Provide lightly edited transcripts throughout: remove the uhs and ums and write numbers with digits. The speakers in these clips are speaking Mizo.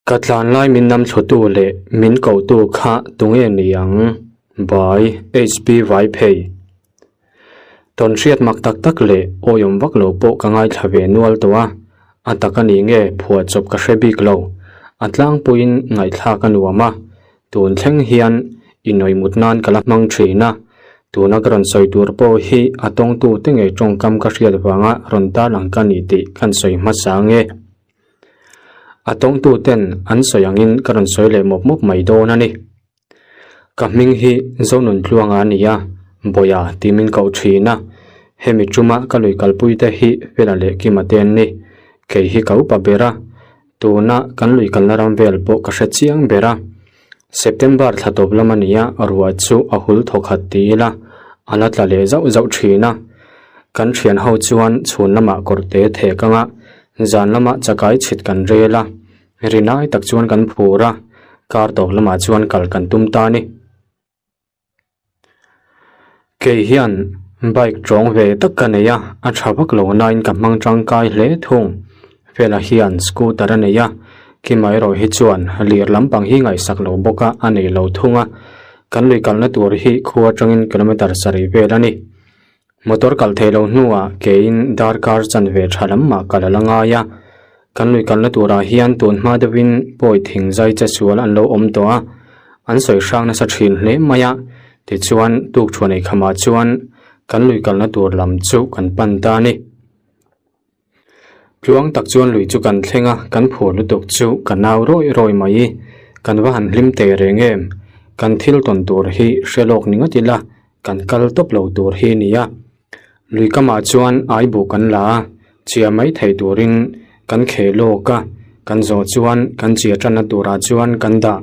Ka tlan lai min nam thlutu leh min kohtu kha tunge ni ang? By HB Vaiphei. Tawn hriat mak tak tak leh awiawm vak lo pawh ka ngaithla ve nual tawh a, a tak a ni nge phuahchawp ka hre bik lo. A tlangpuiin ngaihthlak a nuam a, tun thleng hian inawihmut nan ka la hmang thin a, tuna ka rawn sawi tur pawh hi a tawngtute ngei tawngkam ka hriat vanga rawn tarlang ka ni tih kan sawi hmasa nge. A tawngtuten an sawi angin ka rawn sawi leh mawp mawp mai dawn a ni. Ka hming hi Zonuntluanga a ni a, Bawia tih min koh thin a. Hemi tuma ka lui kalpuite hi Fela leh Kima te an ni. Kei hi ka upa ber a, tuna kan lui kalna ram vel pawh ka hre chiang ber a. September thla tawp lam a ni a, ruah chu a hul thawkhat ti ila, a la tla leh zauh zauh thin a. Kan thian ho chuan chhun lamah kawrte thek anga zan lamah chakai chhit kan rel a, rinai tak chuan kan phur a, kar tawp lamah chuan kal kan tum ta a ni. Kei hian bike tawng ve tak ka nei a, a tha vak lo nain ka hmang tangkai hle thung. Fela hian scooter a nei a, Kima erawh hi chuan lir lampang hi ngaihsak lo bawk a, a nei lo thung a. Kan lui kalna tur hi khua atangin kilometre sarih vel a ni. Motor kal theih loh hnuah keiin darkar chanve tha lam mah kal a la ngai a, kan lui kalna turah hian tun hma deuhin pawi thing zai che sual an lo awm tawh a, an sawi hrang nasa thin hle mai a, tichuan tukthuan ei khamah chuan kan lui kalna tur lam chu kan pan ta a ni. Tluang tak chuan lui chu kan thleng a, kan phur lutuk chu ka nau rawi rawi mai i, kan va han hlim teh reng em? Kan thil tawn tur hi hre lawk ni ngawt ila, kan kal tawp lo tur hi a ni a. Lui kamah chuan ai buh kan la a, chia mai thei turin kan kheh lawk a, kan zawh chuan kan chia tanna turah chuan kan dah.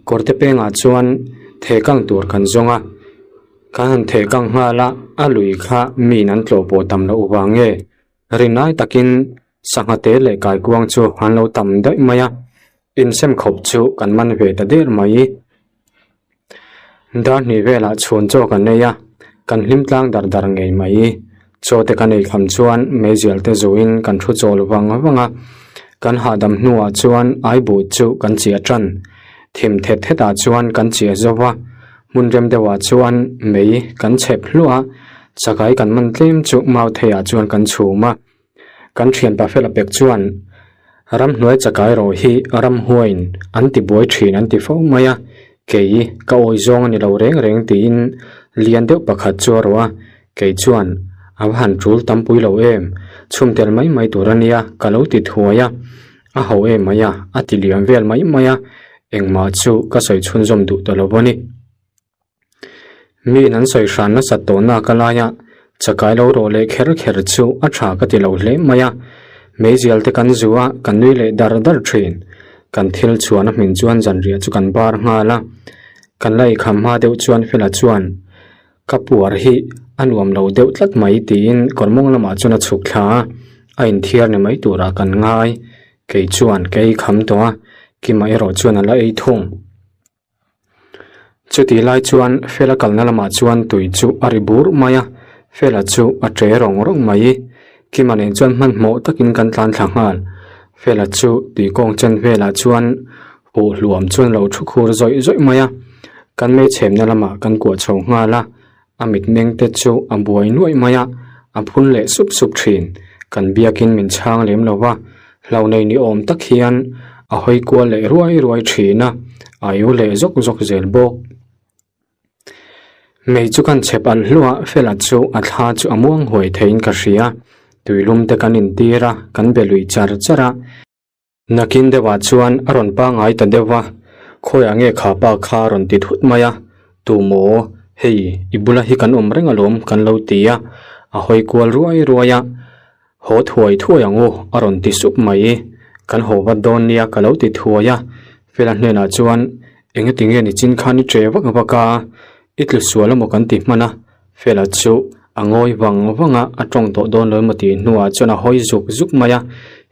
Kawrte pengah chuan thehkang tur kan zawng a. Ka han theh kang nghal a, a lui kha miin an tlawh pawh tam loh vang nge? Rinai takin sangha te leh kaikuang chu an lo tam daih mai a, insem khawp chu kan man ve ta der mai. Dar hnih velah chhun chaw kan ei a, kan hlim tlang dar dar ngei mai. Chaw te kan ei kham chuan meizial te zuin kan thu chawl vang vang a, kan hahdam hnuah chuan aibuh chu kan chiah tan. Thim thet thetah chuan kan chiah zo va. Hmun rem deuhah chuan mei kan chhep hluah a, chakai kan man tlem chu mau theiah chuan kan chhum a. Kan thianpa Fela pek chuan ramhnuai chakai rawh hi ramhuaiin an ti buai thin an ti fo mai a, kei ka awi zawng a ni lo reng reng tiin lian deuh pakhat chu a rawh a, kei chuan a va han tul tampui lo em, chhum tel mai mai tur a nia ka lo ti thuai a. A ho em mai a, a ti liam vel mai mai a, engmah chu ka sawi chhunzawm duh ta lo a ni. Miin an sawi hran nasat tawh nak a lai a, chakai lo rawh leh kher kher chu a tha ka ti lo hle mai a. Meizial te kan zu a, kan nui leh dar dar thin. Kan thil chhuan a hmin chuan zanriah chu kan bar nghal a. Kan la eikham hma deuh chuan Fela chuan, Ka puar hi a nuam lo deuh tlat mai tiin kawr mawng lamah chuan a chhuk thla a, a inthiar ni mai turah kan ngai. Kei chuan ka ei kham tawh a, Kima erawh chuan a la ei thung. Chutih lai chuan Fela kalna lamah chuan tui chu a ri bur mai a, Fela chu a ṭe rawng rawng mai. Kima nen chuan hmanhmawh takin kan tlan thla nghal. Fela chu tui kawng chen velah chuan huh hluam chuan a lo thu khur zawih zawih mai a, kan meichhemna lamah kan kuah chho nghal a, a mitmeng te chu a buai nuaih mai a, a phun leh sup sup thin. Kan biakin min chhang lem lo va, hlo nei ni awm tak hian a hawi kual leh ruai ruai thin a, a iu leh zawk zawk zel bawk. Mei chu kan chhep alh hluah a, Fela chu a thla chu a muang huai theiin ka hria. Tuilum te kan intir a, kan be lui char char a. Nakin deuhah chuan a rawn pangngai ta deuh va, Khawiah nge kha pa kha a rawn ti thut mai a, Tu maw, hei i bula hi kan awm reng alawm kan lo ti a, a hawi kual ruai ruai a, Haw thuai thuai ang u a rawn ti sup mai. Kan haw vat dawn nia ka lo ti thuai a, Fela hnenah chuan engati nge ni chin khan i che vak vak a, i tlu sual emaw kan ti hman a, Fela chu a ngawi vang vang a, a tawng tawh dawn lo emaw tih hnuah chuan a hawi zuk zuk mai a,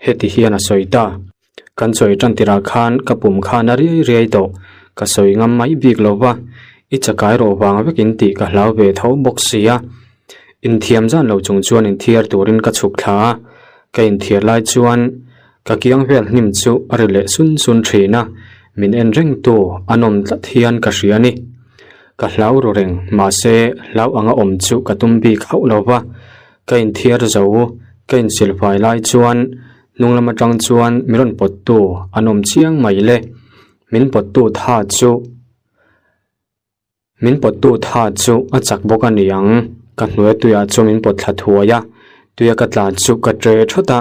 heti hian a sawi ta. Kan sawi tan tirah khan ka pum khan a riai riai tawh, ka sawi ngam mai bik lo va, i chakai rawh vang vekin tih ka hlau ve tho bawk si a. Inthiam zan lo chung chuan inthiar turin ka chhuk thla a, ka inthiar lai chuan. Ka kiang vel hnim chu a ri leh sun sun thin a, min en reng tu an awm tlat hian ka hria a ni. Ka hlau ru reng, mahse hlau anga awm chu ka tum bik hauh lo va. Ka inthiar zo, ka insilfai lai chuan hnung lam atang chuan min rawn pawt tu an awm chiang mai le. Min pawt tu tha chu. Min pawttu tha chu a chak bawk a ni ang, ka hnuai tuiah chu min pawt thla thuai a, tuia ka tlan chu ka tre thawt a,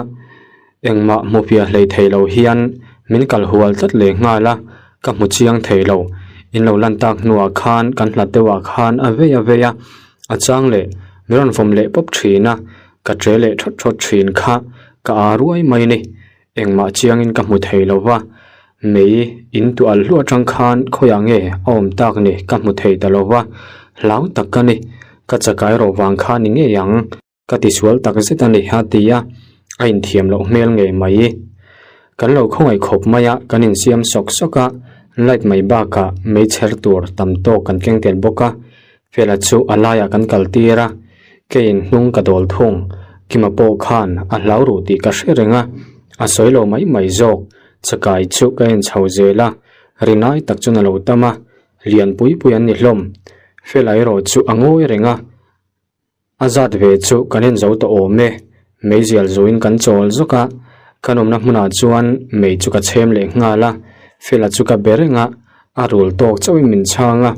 engmah hmu fiah hlei thei lo hian min kal hual tlat leh nghal a, ka hmu chiang thei lo, in lo lan tak hnuah khan kan hlat deuhah khan a vei a vei a, a chang leh min rawn vawm leh pawp thin a, ka tre leh thawt thawt thin kha ka aa ruai mai ni. Engmah chiangin ka hmu thei lo va, mei in tu al hluah atang khan khawiah nge a awm tak ni ka hmu thei ta lo va, hlau tak ka ni, ka chakai rawh vang kha ni ngei ang, ka tisual tak zet a ni a ti a, a inthiam loh hmel ngei mai. Kan lo khawngaih khawp mai a, kan insiam sawk sawk a, light mai bakah mei chher tur tam tawk kan keng tel bawk a, Fela chu a laiah kan kal tir a, keiin hnung ka dawl thung. Kima pawh khan a hlau ruh tih ka hre reng a, a sawi lo mai mai zawk. Chakai chu ka en chho zel a, rinai tak chuan a lo tam a, lian pui pui an ni hlawm. Fela erawh chu a ngawi reng a, a zat ve chu kan en zo tawh awm e. Meizial zuin kan chawl zawk a, kan awmna hmunah chuan mei chu ka chhem leh nghal a, Fela chu ka be reng a, a rul tawk chauhin min chhang a.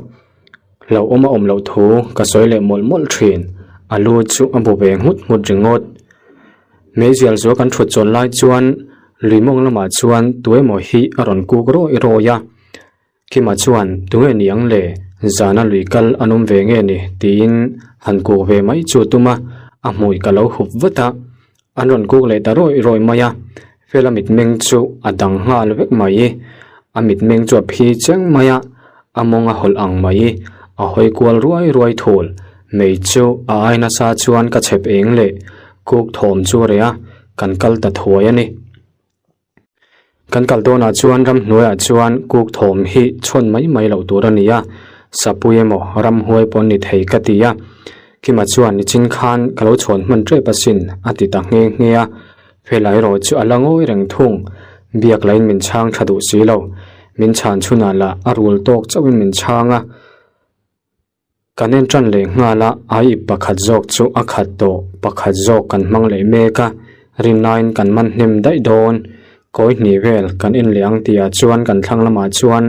Hlauhawm a awm loh thu ka sawi leh mawlh mawlh thin, a lu chu a bu ve nghut nghut ringawt. Meizial zual kan thut chawl lai chuan lui mawng lamah chuan tuemaw hi a rawn kuk rawi rawi a, Kima chuan tunge ni ang le, zana lui kal an awm ve nge ni tiin han kuk ve mai chu tum a, a hmui ka lo hup vat a, an rawn kuk leh ta rawi rawi mai a, Fela mitmeng chu a dang nghal vek mai. A mitmeng chu a phi cheng mai a, a mawng a hawlh ang mai. A hawi kual ruai ruai thul. Mei chu a ai nasa chuan ka chhep eng leh kuk thawm chu a reh a, kan kal ta thuai a ni. Kan kal dawnah chuan ramhnuaiah chuan kuk thawm hi chhawn mai mai loh tur a ni a, sapui emaw ramhuai pawh an ni thei ka ti a. Kima chuan nichin khan ka lo chhawn hman tep asin a ti ta nghe nghe a. Fela erawh chu a la ngawi reng thung, biak lahin min chhang tha duh si lo. Min chhan chhunah lah a rul tawk chauhin min chhang a. Kan en tan leh nghal a, a ip pakhat zawk chu a khat tawh, pakhat zawk kan hmang leh mek a, rinnain kan man hnem daih dawn. Kawi hnih vel kan en leh ang tihah chuan kan thlang lamah chuan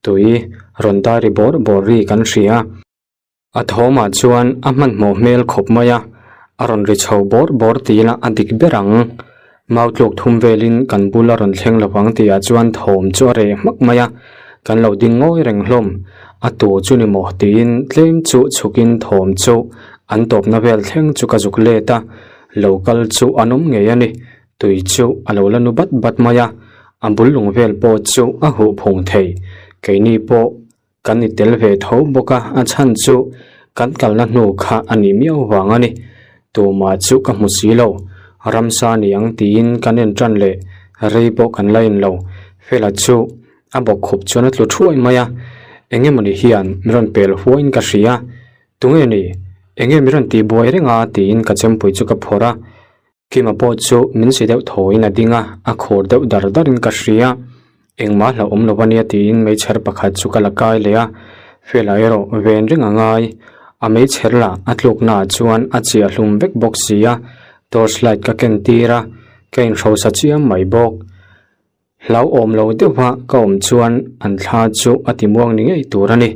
tui rawn dai ri bawrh bawrh ri kan hria. A thawmah chuan a hmanhmawh hmel khawp mai a, a rawn ri chho bawrh bawrh ti ila a dik ber ang. Mau tluk thum velin kan bul a rawn thleng lovang tihah chuan thawm chu a reh hmak mai a, kan lo ding ngawi reng hlawm. A tu chu ni maw tiin tlem chu chhukin thawm chu an tawpna vel thleng chu ka zuk let a, lo kal chu an awm ngei a ni. Tui chu a lo la nu bat bat mai a, a bul lung vel pawh chu a huh phung thei. Keini pawh Kan ni tel ve tho bawk a, a chhan chu kan kalna hnu kha a nih miau vang a ni. Tumah chu ka hmu si lo, ramsa ni ang tiin kan en tan leh rei pawh kan la en lo. Fela chu a bawk khup chuan a tlu thuai mai a, eng emawni hian min rawn pel huaiin ka hria. Tunge ni? Enge min rawn tihbuai reng a? tiin ka chempui chu ka phawrh a. Kima pawh chu min si deuh thawiin a ding a, a khur deuh dar darin ka hria. Engmah hlauhawm lo ania tiin meichher pakhat chu ka la kai leh a, Fela erawh ven reng a ngai. A meichher lah a tluknaah chuan a chiah hlum vek bawk si a, torch light ka ken tir a, ka inhrosa chiam mai bawk. Hlauhawm lo deuha ka awm chuan an thla chu a ti muang ni ngei tur a ni.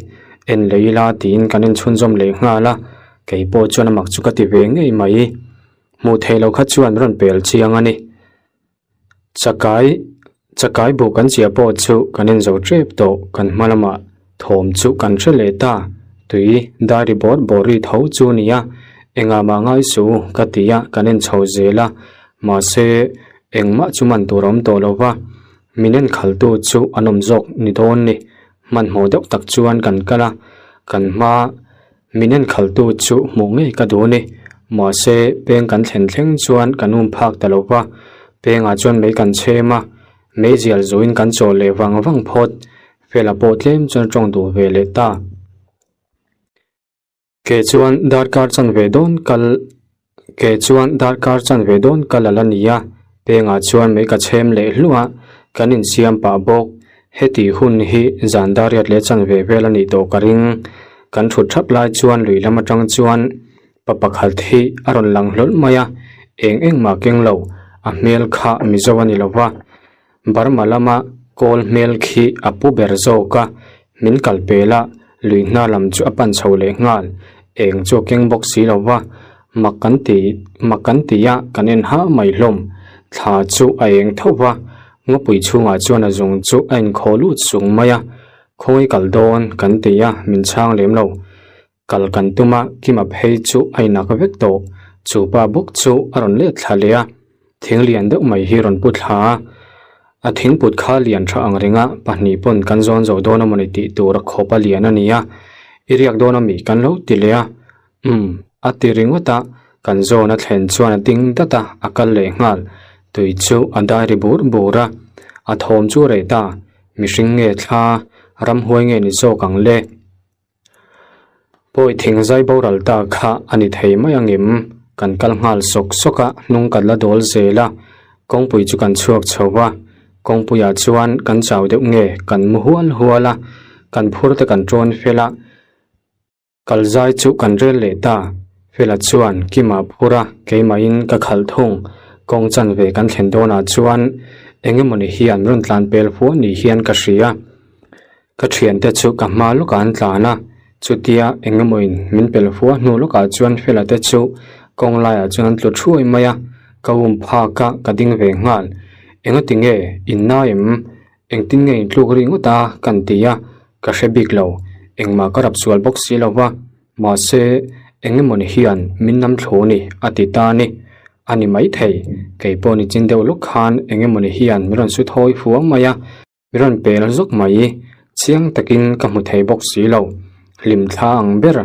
En leh ila tiin kan inchhunzawm leh nghal a, kei pawh chuan a mak chu ka ti ve ngei mai. Hmuh theih loh kha chuan rawn pel chiang a ni. Chakai chakai buh kan chiah pawh chu kan en zo tep tawh, kan hma lamah thawm chu kan hre leh ta. Tui diary bawr bawr ri tho chu a ni a, engah mah ngai suh u ka ti a, kan en chho zel a, mahse engmah chu man tur a awm tawh lo va, min en khaltu chu an awm zawk ni dawn ni. Hmanhmawh deuh tak chuan kan kal a, kan hma. Min enkhaltu chu hmuh ngei ka duh a ni. Mahse, peng kan thlen thleng chuan kan um phak ta lo va, pengah chuan mei kan chhem a, meizial zuin kan chaw leh vang vang phawt. Fela pawh tlem chuan tawng duh ve leh ta. Ke chuan darkar chanve dawn kal Ke chuan darkar chanve dawn kal a la ni a. Pengah chuan mei ka chhem leh hluah a, kan insiam pah bawk. Heti hun hi zan dariat leh chanve vel a nih tawh ka ring. Kan thut thap lai chuan lui lam atang chuan pa pakhat hi a rawn lang hlawl mai a, eng engmah keng lo, a hmel kha Mizo a ni lo va. Burma lama kawl hmel khi a pu ber zawk a, min kal pel a, lui hna lam chu a pan chho leh nghal, eng chu a keng bawk si lo va, mak kan ti mak kan ti a, kan en hah mai hlawm, thla chu a eng tho va, ngawpui chhungah chuan a zung chu a inkhaw lut sung mai a, khawngaih kal dawn kan ti a, min chhang lem lo. Kal kan tum a, Kima phei chu a inak vek tawh. Chu pa bawk chu a rawn let thla leh a, thing lian deuh mai hi rawn pu thla a. A thing put kha lian tha ang ringa pahnih pawn kan zawn zo dawn amawni tih tur a khawp a lian a ni a. I riak dawn ami kan lo ti leh a. Umm, a ti ringawt a, kan zawn a thlen chuan a ding dat a, a kal leh nghal. Tui chu a dai ri bur bur a, a thawm chu a reh ta. Mihring nge thla, ramhuai nge ni zawk ang le? Pawi thing zai boral ta kha a ni thei mai angem? Kan kal nghal sawk sawk a, hnung kan la dawl zel a, kawngpui chu kan chhuak chho va, kawngpuiah chuan kan chau deuh nge kan mu hual hual a, kan phur te kan tawn fel a, kal zai chu kan rel leh ta. Fela chuan Kima phur a, keimahin ka khalh thung, kawng chanve kan thlen dawnah chuan eng emawni hian rawn tlan pel fuah ni hian ka hria. Ka thiante chu ka hma lawkah an tlan a, chutia eng emawin min pel fua hnu lawkah chuan Fela te chu kawng laiah chuan an tlu thuai mai a, ka um phak a, ka ding ve nghal. Engati nge in nai em? Engtin nge in tluk ri ngawt a? Kan ti a, ka hre bik lo. Engmah ka rap sual bawk si lo va, mahse eng emawni hian min nam thlu ni a ti ta a ni. A ni maithei, kei pawh nichin deuh lawk khan eng emawni hian min rawn su thawi fua mai a, Mi rawn pel zawk mai, chiang takin ka hmu thei bawk si lo. Hlim thla ang ber,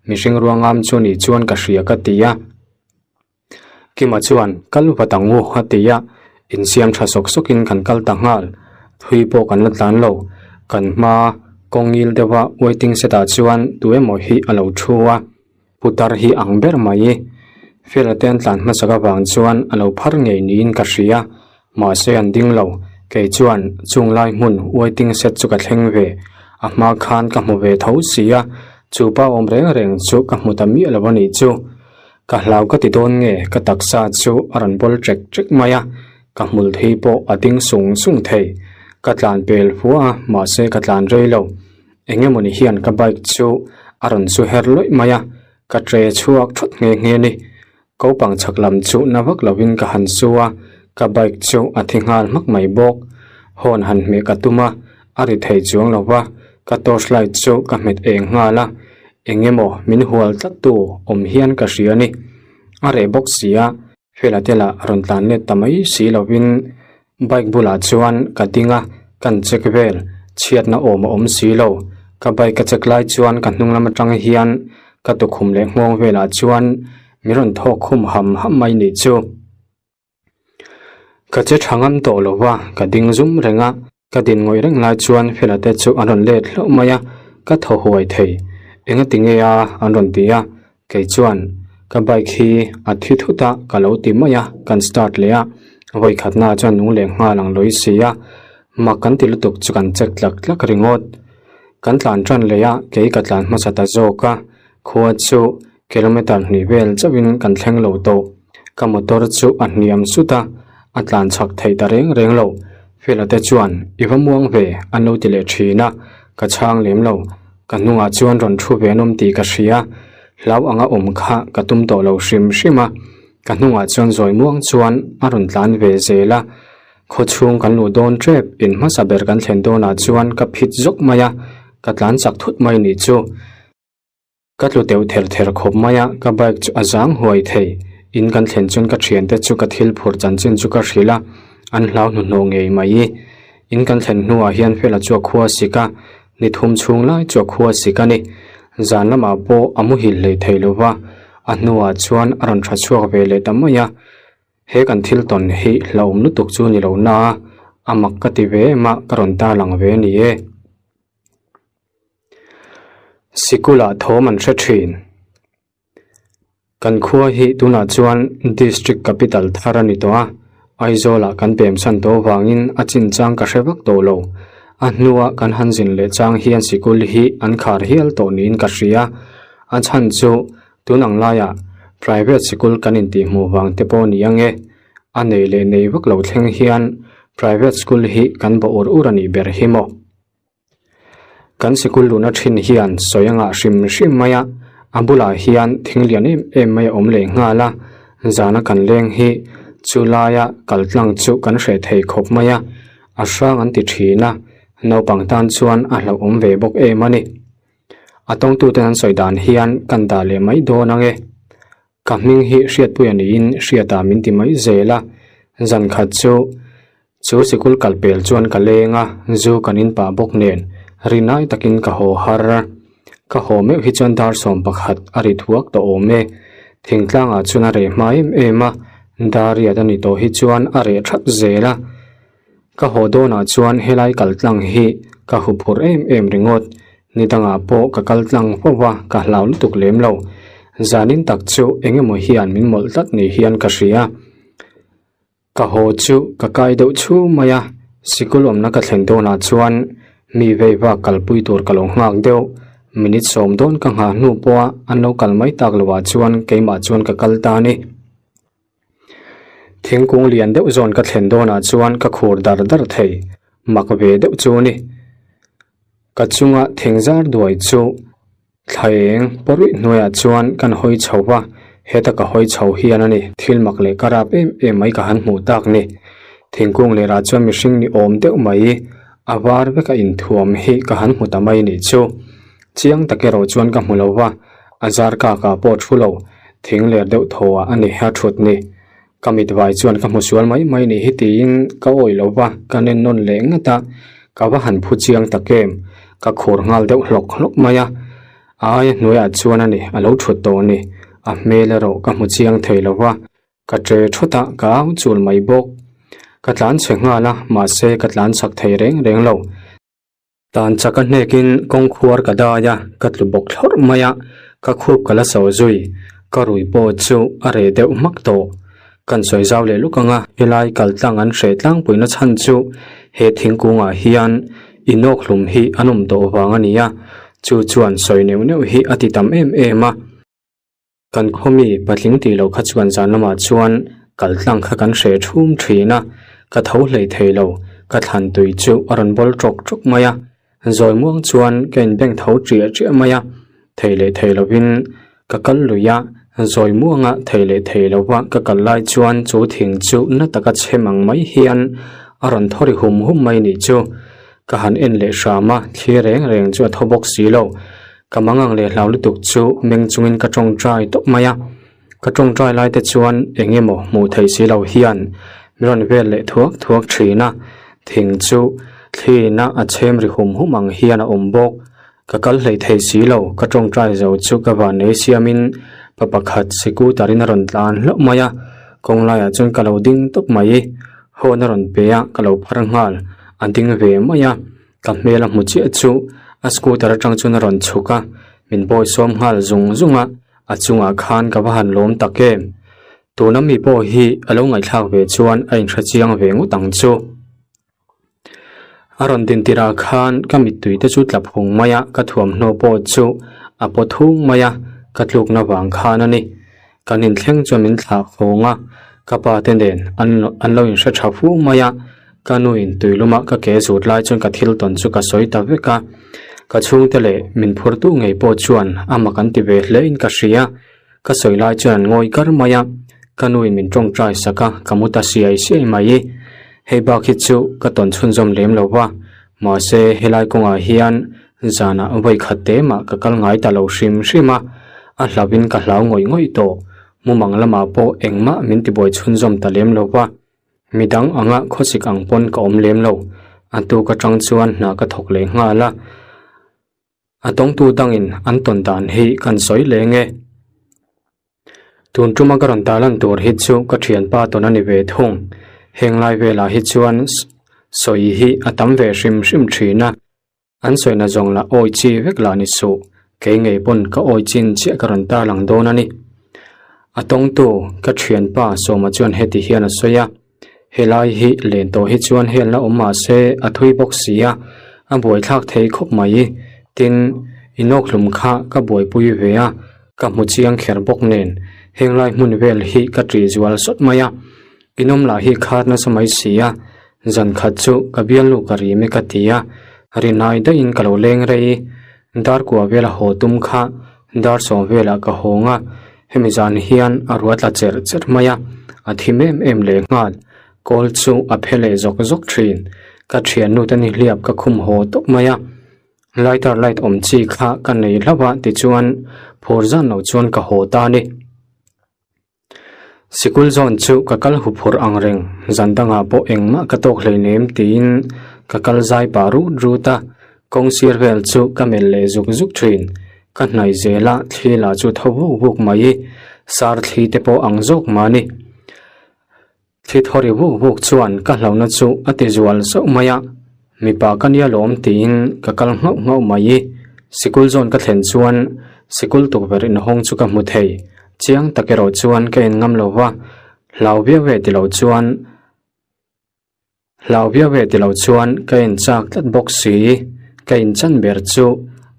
mihring ruangam chu nih chuan ka hria ka ti a. Kima chuan, Kal vat ang u a ti a, insiam tha sawk sawkin kan kal ta nghal. Thui pawh kan la tlan lo. Kan hma kawngil deuha waiting set ah chuan tu emaw hi a lo thu a. Putar hi ang ber mai. Fela te an tlan hmasak avang chuan a lo phar ngei niin ka hria. Mahse an ding lo. Kei chuan chung lai hmun waiting shed chu ka thleng ve. A hma khan ka hmu ve tho si a, chu pa awm reng reng chu ka hmu ta miah lo a nih chu. Ka hlau ka ti dawn nge ka taksa chu a rawn bawl ṭek ṭek mai a, ka hmul thei pawh a ding sung sung thei. Ka tlan pel fua a, mahse ka tlan rei lo. Eng emawni hian ka bike chu a rawn su her lawih mai a, ka tre chhuak thawt nghe nghe ni. Kopang chhak lam chu na vak lovin ka han su a, ka bike chu a thi nghal hmak mai bawk. Horn han hmeh ka tum a, a ri thei chuang lo va, ka torch light chu ka hmet eng nghal a, eng emaw min hual tlat tu awm hian ka hria ni. A reh bawk si a, Fela te lah rawn tlan let ta mai si lovin bike bulah chuan ka ding a, kan check vel, chhiatna awm a awm si lo. Ka bike ka check lai chuan ka hnung lam atang hian ka tukhum leh nghawng velah chuan min rawn thawk khum ham ham mai nih chu. Ka che tha ngam tawh lo va, ka ding zum reng a, Ka din ngawih reng lai chuan Fela te chu an rawn let hlauh mai a, ka thaw huai thei. Enga ti nge a? an rawn ti a, kei chuan ka bike hi a thi thut a ka lo ti mai a, kan start leh a, vawi khatna chuan nung leh nghal ang lawi si a, mak kan ti lutuk chu kan check tlak tlak ringawt. Kan tlan tan leh a, kei ka tlan hmasa ta zawk a, khua chu kilometer hnih vel chauhin kan thleng lo tawh. Ka motor chu a hniam sut a, a tlan chak thei ta reng reng lo. Fela te chuan, I va muang ve, an lo ti leh thin a, ka chhang lem lo. Ka hnungah chuan rawn thu ve an awm tih ka hria. Hlau anga awm kha ka tum tawh lo hrim hrim a. Ka hnungah chuan zawi muang chuan a rawn tlan ve zel a. Khaw chhung kan luh dawn tep, in hmasa ber kan thlen dawnah chuan ka phit zawk mai a, ka tlan chak thut mai nih chu. Ka tlu deuh ther ther khawp mai a, ka bike chu a zang huai thei. In kan thlen chuan ka thiante chu ka thil phurh chanchin chu ka hrilh a, an hlau hnuhnawh ngei mai. In kan thlen hnuah hian Fela chu a khua sik a, ni thum chhung lai chu a khua sik a ni. Zan lamah pawh a muhil hlei thei lo va, a hnuah chuan a rawn tha chhuak ve leh ta mai a. He kan thil tawn hi hlauhawm lutuk chu ni lo na a, a mak ka ti ve em a, ka rawn tarlang ve a ni e. Sikulah thawm an hre thin. Kan khua hi tunah chuan District Capital thar a ni tawh a. Aizawlah kan pem chhan tawh vangin a chinchang ka hre vak tawh lo. A hnua kan han zin leh chang hian sikul hi an khar hial tawh niin ka hria. A chhan chu tun ang laiah private sikul kan intihhmuh vang te pawh ni ang e. A nei leh nei vak lo thleng hian private school hi kan bawh ur ur a nih ber hi maw. Kan sikul luhna thin hian sawi a ngah hrim hrim mai a, a bulah hian thing lian em em mai a awm leh nghal a, zana kan leng hi chu laia kal tlang chu kan hreh thei khawp mai a, a hrang an ti thin a, naupang tan chuan a hlauhawm ve bawk em a ni. A tawngtuten an sawi dan hian kan dah leh mai dawn ang e. Ka hming hi Hriatpuia niin Hriata min ti mai zel a, zan khat chu chu sikul kal pel chuan ka leng a, zu kan in pah bawk nen rinai takin ka haw har. Ka haw meuh hi chuan dar 11 a ri thuak tawh awm e. Thingtlangah chuan a reh hma em em a, dar riat a ni tawh hi chuan a reh that zel a. Ka haw dawnah chuan helai kal tlang hi ka hu phur em em ringawt. Ni dangah pawh ka kal tlang fo va, ka hlau lutuk lem lo. Zanin tak chu eng emaw hian min mawlh tlat ni hian ka hria. Ka haw chu ka kai deuh chhu mai a, sikul awmna ka thlen dawnah chuan mi vei vak kalpui tur ka lo nghak deuh. Minute 10 dawn ka nghah hnu pawha an lo kal mai tak lovah chuan keimah chuan ka kal ta a ni. Thingkung lian deuh zawn ka thlen dawnah chuan ka khur dar dar thei, mak ve deuh chu a ni. Ka chunga thing zar duai chu thlaeng pawrih hnuaiah chuan kan hawi chho va, heta ka hawi chho hian a ni, thil mak leh ka rap em em mai ka han hmuh tak ni. Thingkung lerah chuan mihring ni awm deuh mai, a var veka inthuam hi ka han hmu ta mai nih chu. Chiang tak erawh chuan ka hmu lo va, a zar kak ah pawh thu lo, thing ler deuh thaw ah a ni a thut ni. Ka mit vai chuan ka hmu sual mai mai nih hi tiin ka awih lo va, ka nen nawn leh ngat a, ka va han phu chiang tak em, ka khur nghal deuh hlawk hlawk mai a. A aia hnuaiah chuan a ni, a lo thut tawh ni, a hmel erawh ka hmu chiang thei lo va, Ka che thut a, ka au chul mai bawk. Ka tlan chhe nghal a, mahse ka tlan chak thei reng reng lo. Tan chak a hnekin kawngkhuar ka dai a, ka tlu bawk thlawrh mai a, ka khup ka la so zui. Ka rui pawh chu a reh deuh hmak tawh. Kan sawi zau leh luk ang a, helai kal tlang an hreh tlangpuina chhan chu he thingkungah hian inawk hlum hi an awm tawh vang a ni a, chu chuan sawi neuh neuh hi a ti tam em em a. Kan khawmi patling tih loh kha chuan zan lamah chuan kal tlang kha kan hreh thum thin a, ka tho hlei thei lo, ka thlan tui chu a rawn bawl tawk tawk mai a, zawi muang chuan ka inbeng tho ṭiah ṭiah mai a, thei leh thei lovin ka kal lui a, zawi muanga thei leh thei lova ka kal lai chuan chu thing chu na taka chhem ang mai hian a rawn thaw ri hum hum mai nih chu, ka han en leh hram a, thli reng reng chu a thaw bawk si lo. Ka mangang leh hlau lutuk chu meng chungin ka tawngtai tawp mai a, ka tawngtai lai te chuan eng emaw hmuh theih si lo hian min rawn vel leh thuak thuak thin a, thing chu thlina a chhem ri hum hum ang hian a awm bawk. Ka kal hlei thei si lo, ka tawngtai zo chu ka vannei siamin pa pakhat scooter in a rawn tlan hlauh mai a, kawng laiah chuan ka lo ding tawp mai. Hawn a rawn pe a, ka lo phar nghal, a ding ve mai a. Ka hmel a hmu chiah chu a scooter atang chuan a rawn chhuk a, min bawi sawm nghal zung zung a, a chungah khan ka va han lawm tak em. Tuna mi pawh hi a lo ngaihthlak ve chuan a inhre chiang ve ngawt ang chu. A rawn din tirah khan ka mittui te chu tla phung mai a, ka thuamhnaw pawh chu a paw thung mai a, ka tlukna vang khan a ni. Kan inthleng chuan min thlah khawng a, ka pa te nen an an lo inhre tha fu mai a, ka nu in tuiluma ka ke zut lai chuan ka thil tawn chu ka sawi ta vek a, ka chhungte leh min phurtu ngei pawh chuan a mak an ti ve hle in ka hria, ka sawi lai chuan an ngawi kar mai a, ka nu in min tawngtai sak a, ka mu ta siai siai mai. Hei bak hi chu ka tawn chhunzawm lem lo va, mahse helai kawngah hian Zanah vawi khat te mah ka kal ngai ta lo hrim hrim a, a hlauhin ka hlau ngawih ngawih tawh. Mumang lamah pawh engmah min tibuai chhunzawm ta lem lo va, midang anga khawsik ang pawn ka awm lem lo. A tuk atang chuan hna ka thawk leh nghal a, a tawngtu dangin an tawn dan hi kan sawi leng e. Tun tuma ka rawn tarlan tur hi chu ka thianpa tawn a ni ve thung. Heng lai velah hi chuan sawi hi a tam ve hrim hrim thin a. An sawina zawng lah awi chi vek lah ni suh, kei ngei pawn ka awi chin chiah ka rawn tarlang dawn a ni. A tawngtu, ka thianpa Sawma chuan heti hian a sawi a, Helai hi len tawh hi chuan helna awm mah se a thui bawk si a, a buaithlak thei khawp mai. Tin, inawkhlum kha ka buaipui ve a, ka hmu chiang kher bawk nen henglai hmun vel hi ka ṭih zual sawt mai a. Inawm lah hi khar nasa mai si a, zan khat chu ka bialnu ka rim e ka ti a, rinai daihin ka lo leng rei. Dar kua vela haw tum kha dar sawm velah ka hawng a, hemi zan hian a ruat tla cherh cherh mai a, a thim em em leh nghal. Kawl chu a phe leh zawk zawk thin. Ka thiannu te nihliap ka khum haw tawp mai a, lighter light awm chi kha ka nei hlauh a tichuan phur zan lo chuan ka haw ta a ni. Sikul zawn chu ka kal huphurh ang reng, zan dangah pawh engmah ka tawk hleinem tiin ka kal zai pah rut rut a, kawng sir vel chu ka melh leh zuk zuk thin. Ka hnaih zel a, thli lah chu tho vuk vuk mai, sar thli te pawh ang zawk mah a ni. Thli thaw ri vuk vuk chuan ka hlauhna chu a ti zual zauh mai a, mipa ka nia lawm tiin ka kal nghauh nghauh mai. Sikul zawn ka thlen chuan sikul tukverh inhawng chu ka hmu thei, chiang tak erawh chuan ka en ngam lo va, hlau viau ve ti lo chuan hlau viau ve ti lo chuan ka en chak tlat bawk si. Ka inchan ber chu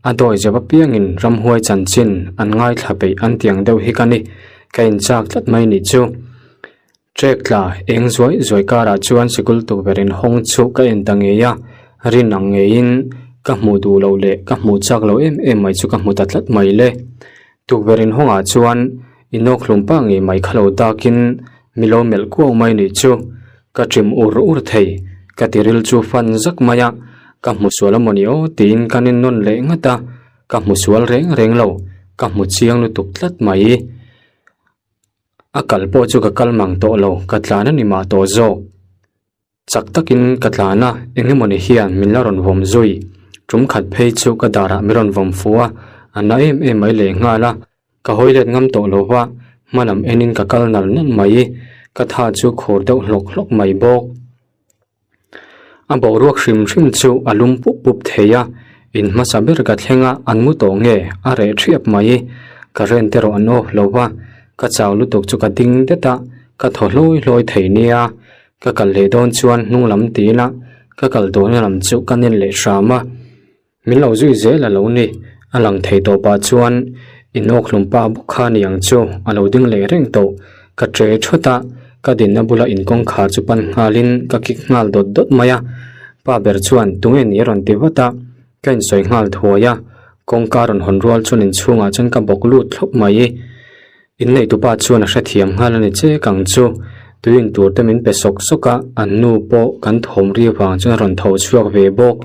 a dawi zeuh apiangin ramhuai chanchin an ngaithla peih an tiang deuh hi ka ni, ka inchak tlat mai nih chu. Trek tla eng zuai zuai karah chuan sikul tukverh in hawng chu ka en ta ngei a, rin ang ngeiin ka hmuh duh loh leh ka hmuh chak lo em em mai chu ka hmu ta tlat mai le. Tukverh in hawngah chuan inawkhlum pa ngei mai kha lo dakin mi lo melh kuau mai nih chu ka ṭim ur ur thei, ka tiril chu fan zak mai a, ka hmu sual a mawni aw tiin ka nin nawn leh ngat a, ka hmu sual reng reng lo, ka hmu chiang lutuk tlat mai. A kal pawh chu ka kal mang tawh lo, ka tlan a ni mah tawh zawk. Chak takin ka tlan a, eng emawni hian min la rawn vawm zui. Tum khat phei chu ka darah min rawn vawm fu a, a na em em mai leh nghal a. Ka hawi let ngam tawh lo va, hma lam enin ka kal nal nal mai. Ka tha chu khur deuh hlawk hlawk mai bawk. A boruak hrim hrim chu a lum pup pup thei a, in hmasa ber ka thleng a, an mu tawh nge a reh thiap mai. Ka rent erawh an off lo va, ka chau lutuk chu ka ding det a, ka thaw hlawi hlawi thei nia. Ka kal leh dawn chuan hnung lam ti ila, ka kal tawhna lam chu ka nen leh hram a. Min lo zui zel a lo ni. A lang thei tawh pah chuan inawkhlum pa bawk kha ni ang chu a lo ding leh reng tawh. Ka che thut a, ka dinna bula inkawngkhar chu pan nghalin ka kik nghal dawt dawt mai a. Pa ber chuan tunge ni a rawn ti vat a, ka insawi nghal thuai a. Kawngka rawn hawn rual chuan inchhungah chuan ka bawk lut thlawp mai. Inneihtupa chuan a hrethiam nghal a ni chek ang chu. Tui in tur te min pe sawk sawk a, an nu pawh kan thawm ri vang chuan a rawn tho chhuak ve bawk.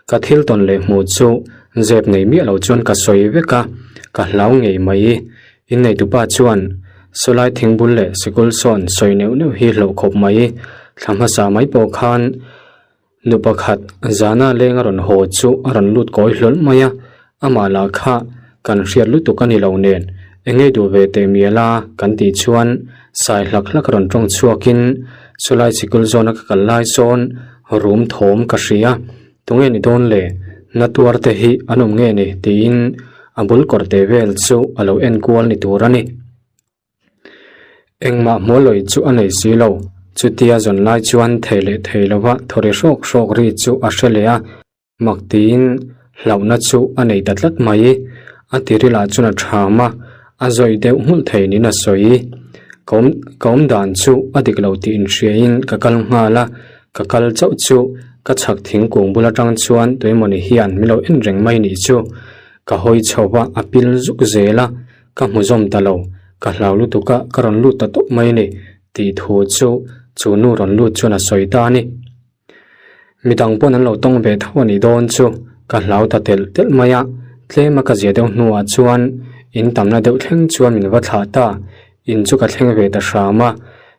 Ka thil tawn leh hmuh chu zep nei miah lo chuan ka sawi vek a, ka hlau ngei mai. Inneihtupa chuan sawlai thingbul leh sikul sawn sawi neuh neuh hi hlauh khawp mai. Thla hmasa mai pawh khan Nu pakhat zana leng a rawn haw chu a rawn lut kawi hlawl mai a, amah lah kha kan hriat lutuk a ni lo nen eng ngei duh ve teh mial a kan tih chuan sai hlak hlak a rawn tawng chhuakin chulai sikul zawna ka kal lai sawn rum thawm ka hria tunge ni dawn le na tuar te hi an awm nge ni tiin a bul kawr teh vel chu a lo en kual ni tur a ni. Engmah hmualawi chu a nei si lo. Chutia zawn lai chuan thei leh thei lova thawri hrawk hrawk ri chu a hre leh a, mak tiin hlauhna chu a nei ta tlat mai. A tirilah chuan a ṭham a, a zawi deuh nghulh thei niin a sawi. Ka awm ka awm dan chu a dik lo tih inhriain ka kal nghal a, ka kal chauh chu ka chhak thingkung bul aṭang chuan tuemawni hian min lo en reng mai nih chu. Ka hawi chho va, a pil zuk zel a. Ka hmu zawm ta lo, ka hlau lutuk a, ka rawn lut ta tawp mai a ni, tih thu chu chu nu rawn lut chuan a sawi ta a ni. Midang pawn an lo tawng ve tho a nih dawn chu ka hlau ta telh telh mai a, tlem a ka zia deuh hnuah chuan in tamna deuh thleng chuan min va thlah ta, in chu ka thleng ve ta hram a,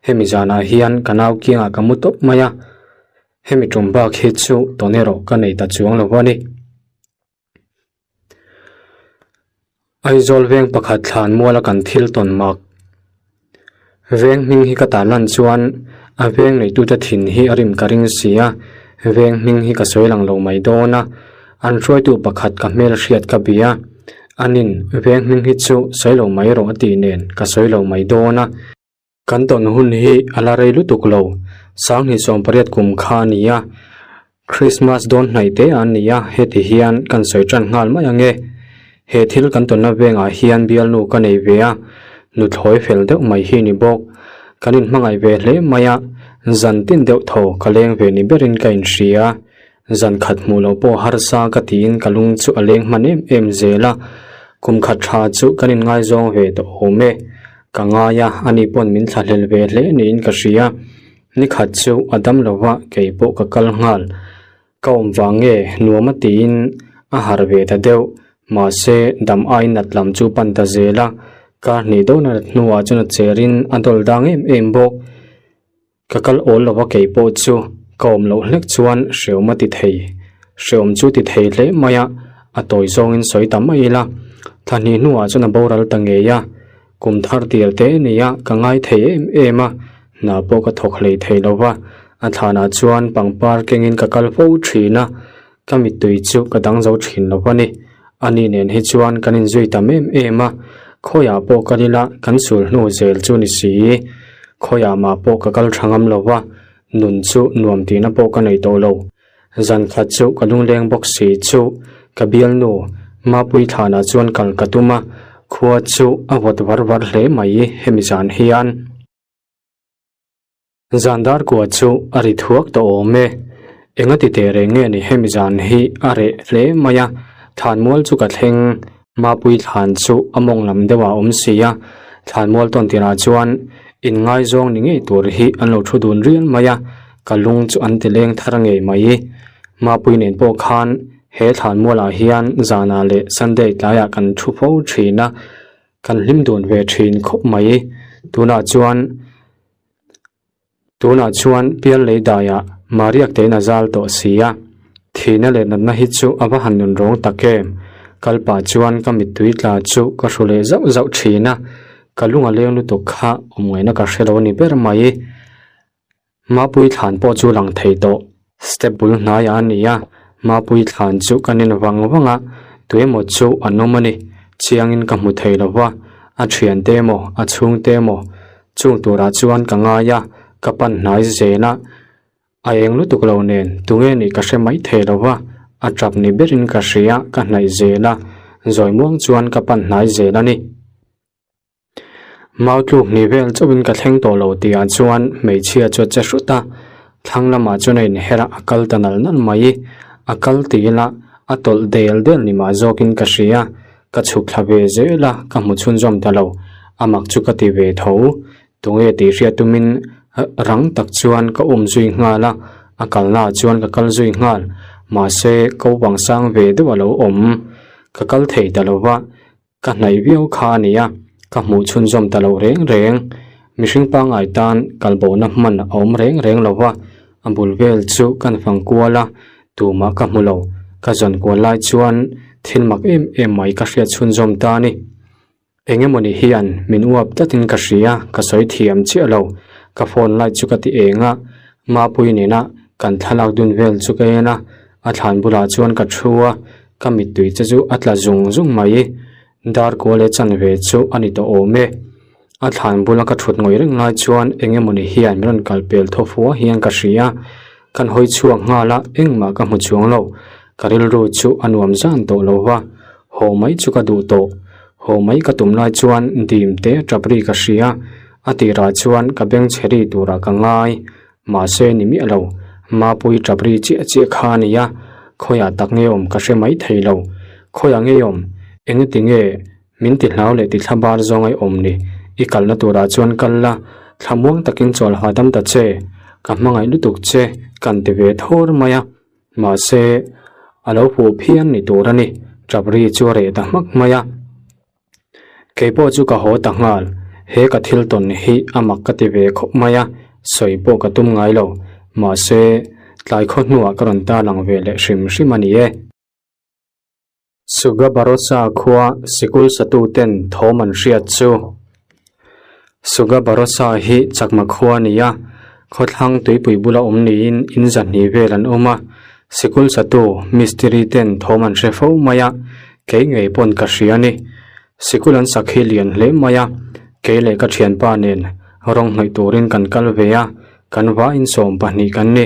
hemi zanah hian ka nau kiangah ka mu tawp mai a, hemi tum bak hi chu tawn erawh ka nei ta chuang lo a ni. Aizawl veng pakhat thlan muala kan thil tawn mak. Veng hming hi ka tan lan chuan a veng neitute thin hi a rim ka ring si a, veng hming hi ka sawi lang lo mai dawn a, an hruaitu pakhat ka hmel hriat ka bia a, anin veng hming hi chu sawi lo mai rawh a tih nen ka sawi lo mai dawn a. Kan tawn hun hi a la rei lutuk lo, Sanghnih 80 kum kha a ni a, Krismas dawn hnaih te a ni a, heti hian kan sawi tan nghal mai ang e. He thil kan tawnna vengah hian bialnu ka nei ve a, nuthlawi fel deuh mai hi ni bawk. Kan inhmangaih ve hle mai a, zan tin deuh thaw ka leng ve ni berin ka inhria. Zan khat hmuh loh pawh harsa ka tiin ka lung chu a leng hman em em zel a, kum khat tha chu kan inngaizawng ve tawh awm e. Ka ngai a, ani pawn min thlahlel ve hle niin ka hria. Ni khat chu a dam lo va, kei pawh ka kal nghal. Ka awm vang nge nuam a tiin a harh ve ta deuh. Mahse, dam aiin nat lam chu pan ta zel a, kar hnih deuh nat hnuah chuan a cherin a dawl dang em em bawk. Ka kal awl lo va kei pawh chu ka awm loh hlek chuan hreawm a ti thei. Hreawm chu ti thei hle mai a, a tawi zawngin sawi ta mai ila. Thla hnih hnuah chuan a boral ta ngei a, kum thar tir te nia ka ngai thei em em a, hna pawh ka thawk hlei thei lo va, a thlanah chuan pangpar kengin ka kal fo thin a, ka mittui chu ka dang zo thin lo va ni. Ani nen hi chuan kan inzui tam em em a, khawiah pawh kal ila kan sul hnu zel chu ni si. Khawiah mah pawh ka kal tha ngam lo va, nun chu nuam tihna pawh ka nei tawh lo. Zan khat chu ka lungleng bawk si chu ka bialnu Mapui thlanah chuan kal ka tum a, khua chu a vawt var var hle mai hemi zan hian. Zan dar kua chu a ri thuak tawh awm e. Enga ti teh reng nge ni hemi zan hi a reh hle mai a, thlanmual chu ka thleng. Mapui thlan chu a mawng lam deuh ah a awm si a, thlanmual tawn tirah chuan inngaizawng ni ngei tur hi an lo thu dun rial mai a, ka lung chu an ti leng thar ngei mai. Mapui nen pawh khan he thlanmual ah hian zanah leh Sunday tlaiah kan thu fo thin a, kan hlim dun ve thin khawp mai. Tunah chuan. Tunah chuan pial lei daiah Mariak tein a zal tawh si a, thihna leh natna hi chu a va han nun rawng tak em? Kal pah chuan ka mittui tla chu ka hru leh zauh zauh thin a, ka lung a leng lutuk kha awm ngaihna ka hre lo a ni ber mai. Mapui thlan pawh chu lang thei tawh, step bul hnaiah a ni a, Mapui thlan chu ka nen vang vang a, tuemaw chu an awm a ni, chiangin ka hmu thei lo va, a thiante emaw a chhungte emaw Chung turah chuan ka ngai a, ka pan hnai zel a, a eng lutuk lo nen tunge nih ka hre mai thei lo va, a tap ni berin ka hria ka hnaih zel a, zawi muang chuan ka pan hnai zel a ni. Mau tluk ni vel chauhin ka thleng tawh lo tihah chuan hmeichhia chu a che hrut a, thlang lamah chuan a inher a, a kal ta nal nal mai, a kal ti ila a tawlh del del ni mah zawkin ka hria. Ka chhuk thla ve zel a, ka hmu chhunzawm ta lo. A mak chu ka ti ve tho. Tunge tih hriat tumin rang tak chuan ka um zui nghal a, a kalnaah chuan ka kal zui nghal. Mahse, ko bang sang ve deuh a lo awm. Ka kal thei ta lo va, ka hnaih viau kha a nia, ka hmuh chhunzawm ta lo reng reng. Mihring pangngai tan kalbohna hman a awm reng reng lo va, a bul vel chu kan fang kual a, Tumah ka hmu lo, ka zawn kual lai chuan thil mak em em mai ka hriat chhunzawm ta a ni. Eng emawni hian min uap tlatin ka hria, ka sawi thiam chiah lo. Ka phone light chu ka ti eng a, Mapui nena kan thlalak dun vel chu ka en a, a thlan bulah chuan ka thu a, ka mittui che chu a tla zung zung mai. Dar kual e chanve chu a ni tawh awm e. A thlan bula ka thut ngawih reng lai chuan eng emawni hian min rawn kal pel thaw fua hian ka hria. Kan hawi chhuak nghal a, engmah ka hmu chuang lo. Ka rilru chu a nuam zan tawh lo va, haw mai chu ka duh tawh. Haw mai ka tum lai chuan dim te tap ri ka hria. A tirah chuan ka beng chhe ri turah ka ngai. Mahse ni miah lo, Mapui tap ri chiah chiah kha a nia, khawiah tak nge awm ka hre mai thei lo. Khawiah nge awm? Engati nge? Min ti hlau leh ti thla bar zawng ai awm ni, i kalna turah chuan kal la, thla muang takin chawl hahdam ta che, ka hmangaih lutuk che kan ti ve thawr mai a, mahse a lo huh phian ni tur a ni, tap ri chu a reh ta hmak mai a. Keipawh chu ka haw ta nghal, he ka thil tawn hi a mak ka ti ve khawp mai a, sawi pawh ka tum ngai lo, mahse tlai khaw hnuah ka rawn tarlang ve leh hrim hrim a ni e. Sugabarosa khua sikul satuten thawm an hriat chu. Sugabarosa hi Chakma khua a ni a, khawthlang tuipui bula awm niin in zahnih vel an awm a, sikul satu mistiri ten thawm an hre fo mai a, kei ngei pawn ka hria a ni. Sikul an sak hi lian hle mai a, kei leh ka thianpa nen Rawng hnawih turin kan kal ve a, kan vaiin 12 kan ni.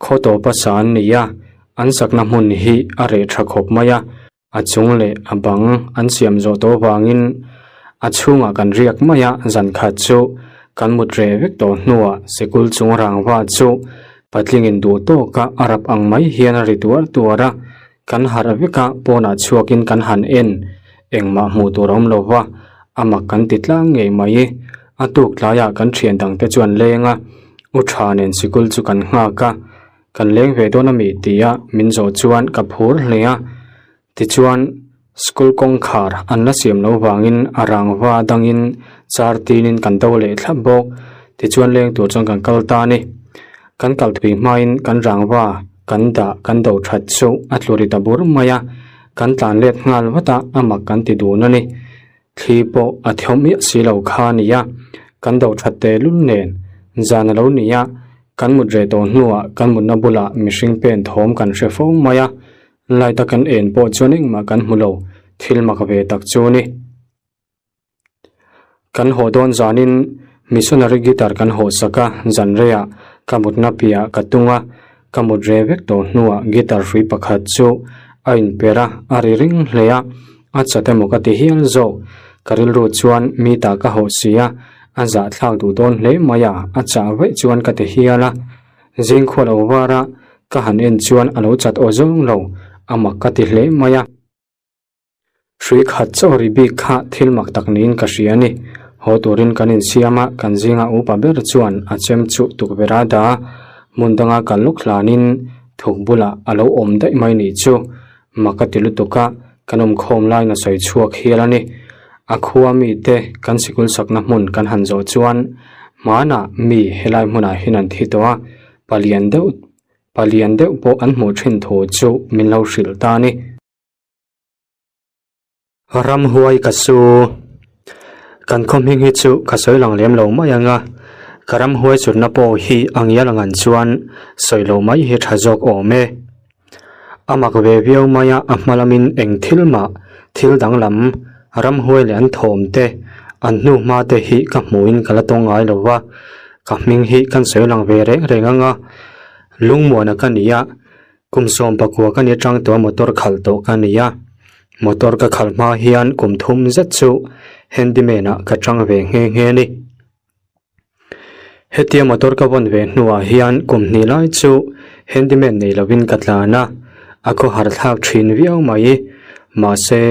Khaw tawpa sa an ni a, an sakna hmun hi a reh tha khawp mai a, a chung leh a bang an siam zawh tawh vangin a chhungah kan riak mai a, zan khat chu kan mut reh vek tawh hnuah sikul chung rangva chu patlingin duh tawka a rap ang mai hian a ri tuar tuar a, kan harh vek a, pawnah chhuakin kan han en, engmah hmuh tur a awm lo va, a mak kan ti tlang ngei mai. A tuk tlaiah kan thian dangte chu an leng a, u tha nen sikul chu kan nghak a, kan leng ve dawn a mi tia min zawh chuan ka phur hle a. Tichuan, school kawngkhar an la siam loh vangin a rangva dangin char tinin kan do leh thlap bawk. Tichuan leng tur chuan kan kal ta a ni. Kan kal thui hmain kan rangva kan dah kan do that chu a tlu ri ta bur mai a, kan tlan let nghal vat a, a mak kan ti dun a ni. Thli pawh a theu miah si lo kha a ni a, kan do that tehlul nen zan a lo ni a, kan mut reh tawh hnuah kan mutna bulah mihring pen thawm kan hre fo mai a, light a kan en pawh chuan engmah kan hmu lo, thil mak ve tak chu a ni. Kan haw dawn zanin missionary guitar kan haw sak a, zan reiah ka mutna piah ka tung a, ka mut reh vek tawh hnuah guitar hrui pakhat chu a inper a, a ri ring hle a, a chat emaw ka ti hial zawk. Ka rilru chuan mi tah ka hawh si a, a zahthlak duh dawn hle mai a, a chah vaih chuan ka ti hial a. Zingkhua lo var a, ka han en chuan a lo chat aw zawng lo, a mak ka ti hle mai a. Hrui khat chaw ri bik kha thil mak tak niin ka hria a ni. Haw turin kan insiam a, kan zinga upa ber chuan a chem chu tukverh a dah a, hmun danga kal lawk hlanin thuk bulah a lo awm daih mai nih chu mak a ti lutuk a, kan awmkhawm laiin a sawi chhuak hial a ni. A khua mite kan sikul sakna hmun kan han zawh chuan hmanah mi helai hmunah hian an thi tawh a, palian deuh palian deuh pawh an hmuh thin thu chu min lo hrilh ta a ni. Ramhuai ka su. Kan khaw hming hi chu ka sawi lang lem lo mai ang a, ka ramhuai chutna pawh hi a ngial ang an chuan sawi lo mai hi tha zawk awm e. A mak ve viau mai a, a hma lamin eng thil mah thil danglam ramhuai leh an thawm te, an hnu hma te hi ka hmuhin ka la tawng ngai lo va, ka hming hi kan sawi lang ve reng reng ang a, lungmuana ka ni a. Kum 19 ka ni atang tawh a motor khalh tawh ka ni a, motor ka khalh hma hian kum thum zet chu handyman ah ka tang ve nghe nghe a ni. Hetia motor ka vawn ve hnuah hian kum hnih lai chu handyman nei lovin ka tlan a, a khawhar thlak thin viau mai, mahse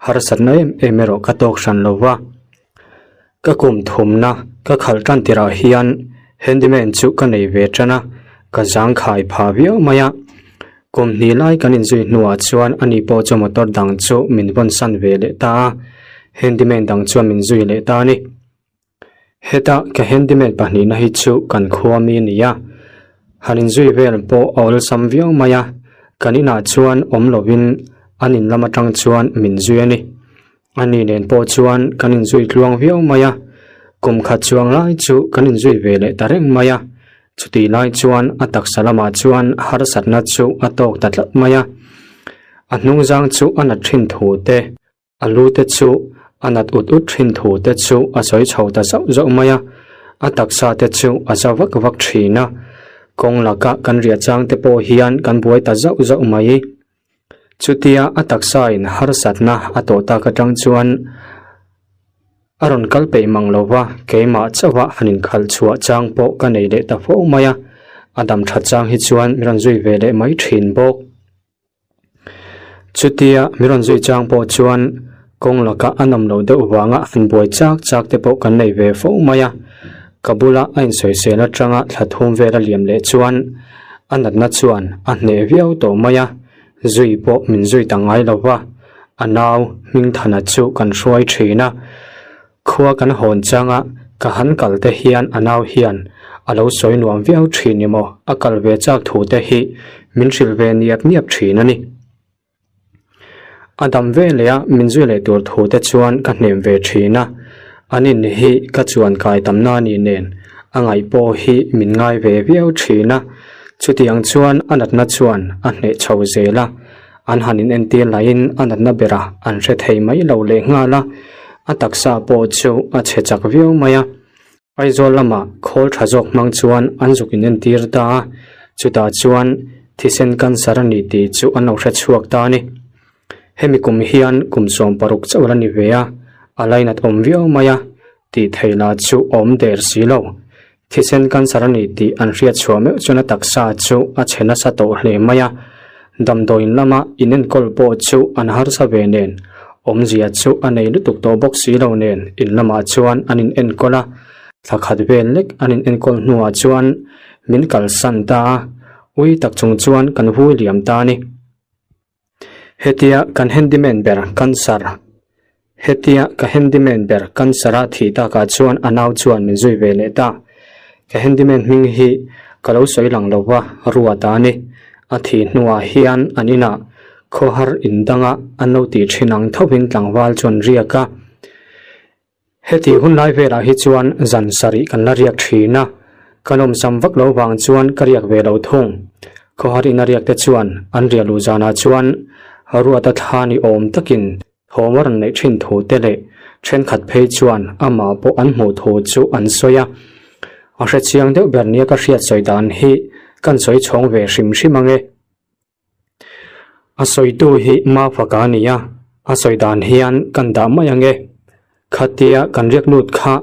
harsatna em em erawh ka tawk hran lo va. Ka kum thumna ka khalh tan tirah hian handyman chu ka nei ve tan a, ka zang khai phah viau mai a. Kum hnih lai kan inzui hnuah chuan ani pawh chu motor dang chu min vawn san ve leh ta a, handyman dang chuan min zui leh ta a ni. Heta ka handyman pahnihna hi chu kan khua mi a ni a, han inzui vel pawh a awlsam viau mai a, kan inah chuan awm lovin an in lam atang chuan min zui a ni. A ni nen pawh chuan kan inzui tluang viau mai a, kum khat chuang lai chu kan inzui ve leh ta reng mai a. Chutih lai chuan a taksa lamah chuan harsatna chu a tawk ta tlat mai a. A hnungzang chu a nat thin thu te, a lu te chu a nat ut ut thin thu te chu a sawi chho ta zauh zauh mai a. A taksa te chu a za vak vak thin a, kawng laka kan riah chang te pawh hian kan buai ta zauh zauh mai. Chutia a taksain harsatna a tawh tak atang chuan a rawn kal peih mang lo va, keimah chauha han inkhalh chhuah chang pawh ka nei leh ta fo mai a, a dam that chang hi chuan min rawn zui ve leh mai thin bawk. Chutia min rawn zui chang pawh chuan kawng laka a nawm loh deuh vanga han buai chak chak te pawh kan nei ve fo mai a, ka bula a insawisel atanga thla thum vel a liam leh chuan A natna chuan a hneh viau tawh mai a, zui pawh min zui ta ngai lo va, a nau Hmingthana chu kan hruai thin a. Khua kan hawn changa ka han kal te hian a nau hian a lo sawi nuam viau thin ni maw, a kal ve chak thu te hi min hrilh ve niap niap thin a ni. A dam ve leh a, min zui leh tur thu te chuan ka hnem ve thin a, an in hi ka chuan kai tamna a nih nen a ngaih pawh hi min ngai ve viau thin a, chutiang chuan a natna chuan a hneh chho zel a, an han in entir laiin a natna bera an hre thei mai lo leh nghal a, a taksa pawh chu a chhe chak viau mai a. Aizawl lama khawl tha zawk hmang chuan an zuk inentir ta a, chutah chuan thisen cancer a ni tih chu an lo hre chhuak ta a ni. Hemi kum hian kum 16 chauh la ni ve a, a lainat awm viau mai a, tih theih lah chu a awm der si lo. Thisen cancer a ni tih an hriat chhuah meuh chuan a taksa chu a chhe nasa tawh hle mai a, damdawiin lama inenkawl pawh chu an harsa ve nen, awmzia chu a nei lutuk tawh bawk si lo nen in lamah chuan an inenkawl a, thla khat vel lek an inenkawl hnuah chuan min kalsan ta a, ui tak chung chuan kan vui liam ta a ni. Hetia kan handyman ber cancer Hetia ka handyman ber cancer a thih takah chuan a nau chuan min zui ve leh ta. Ka handyman hming hi ka lo sawi lang lo va, ruat a ni. A thih hnuah hian an inah khawhar indanga an lo tih thin ang thovin tlangval chuan riak a. Heti hun lai velah hi chuan zan sarih kan la riak thin a, ka lawmsam vak lo vang chuan ka riak ve lo thung. Khawhar ina riak te chuan an riah luh zanah chuan Ruata thla ni awm takin thawm a rawn neih thin thu te leh thenkhat phei chuan amah pawh an hmuh thu chu an sawi a. A hrechiang deuh ber nia ka hriat sawi dan hi kan sawi chhawng ve hrim hrim ang e. A sawitu hi Mafaka a ni a, a sawi dan hian kan dah mai ang e. Khatia kan riak lut kha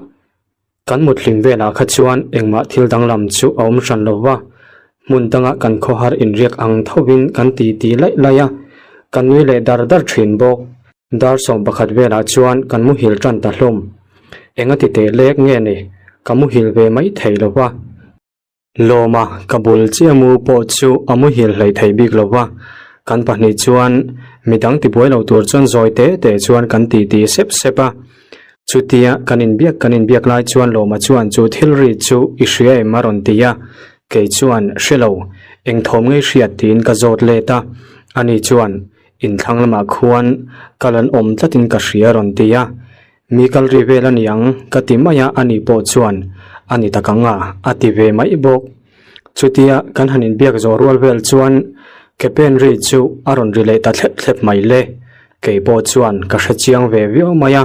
kan muthlim velah kha chuan engmah thil danglam chu a awm hran lo va, hmun danga kan khawhar inriak ang thovin kan titi laih laih a, kan nui leh dar dar thin bawk. Dar 11 velah chuan kan muhil tan ta hlawm. Enga ti teh lek nge ni, ka muhil ve mai thei lo va. Lawma ka bul chiah mu pawh chu a muhil hlei thei bik lo va, kan pahnih chuan midang tibuai lo tur chuan zawi te te chuan kan titi sep sep a. Chutia kan inbiak kan inbiak lai chuan Lawma chuan chu thil ri chu i hria em a rawn ti a, kei chuan hre lo, eng thawm ngei hriat tiin ka zawt let a, ani chuan inthlang lamah khuan kal an awm tlatin ka hria a rawn ti a. Mi kal ri vel a ni ang ka ti mai a, ani pawh chuan a ni tak ang a, a ti ve mai bawk. Chutia kan han inbiak zawh rual vel chuan ke pen ri chu a rawn ri leh ta thlep thlep mai le. Kei pawh chuan ka hre chiang ve viau mai a,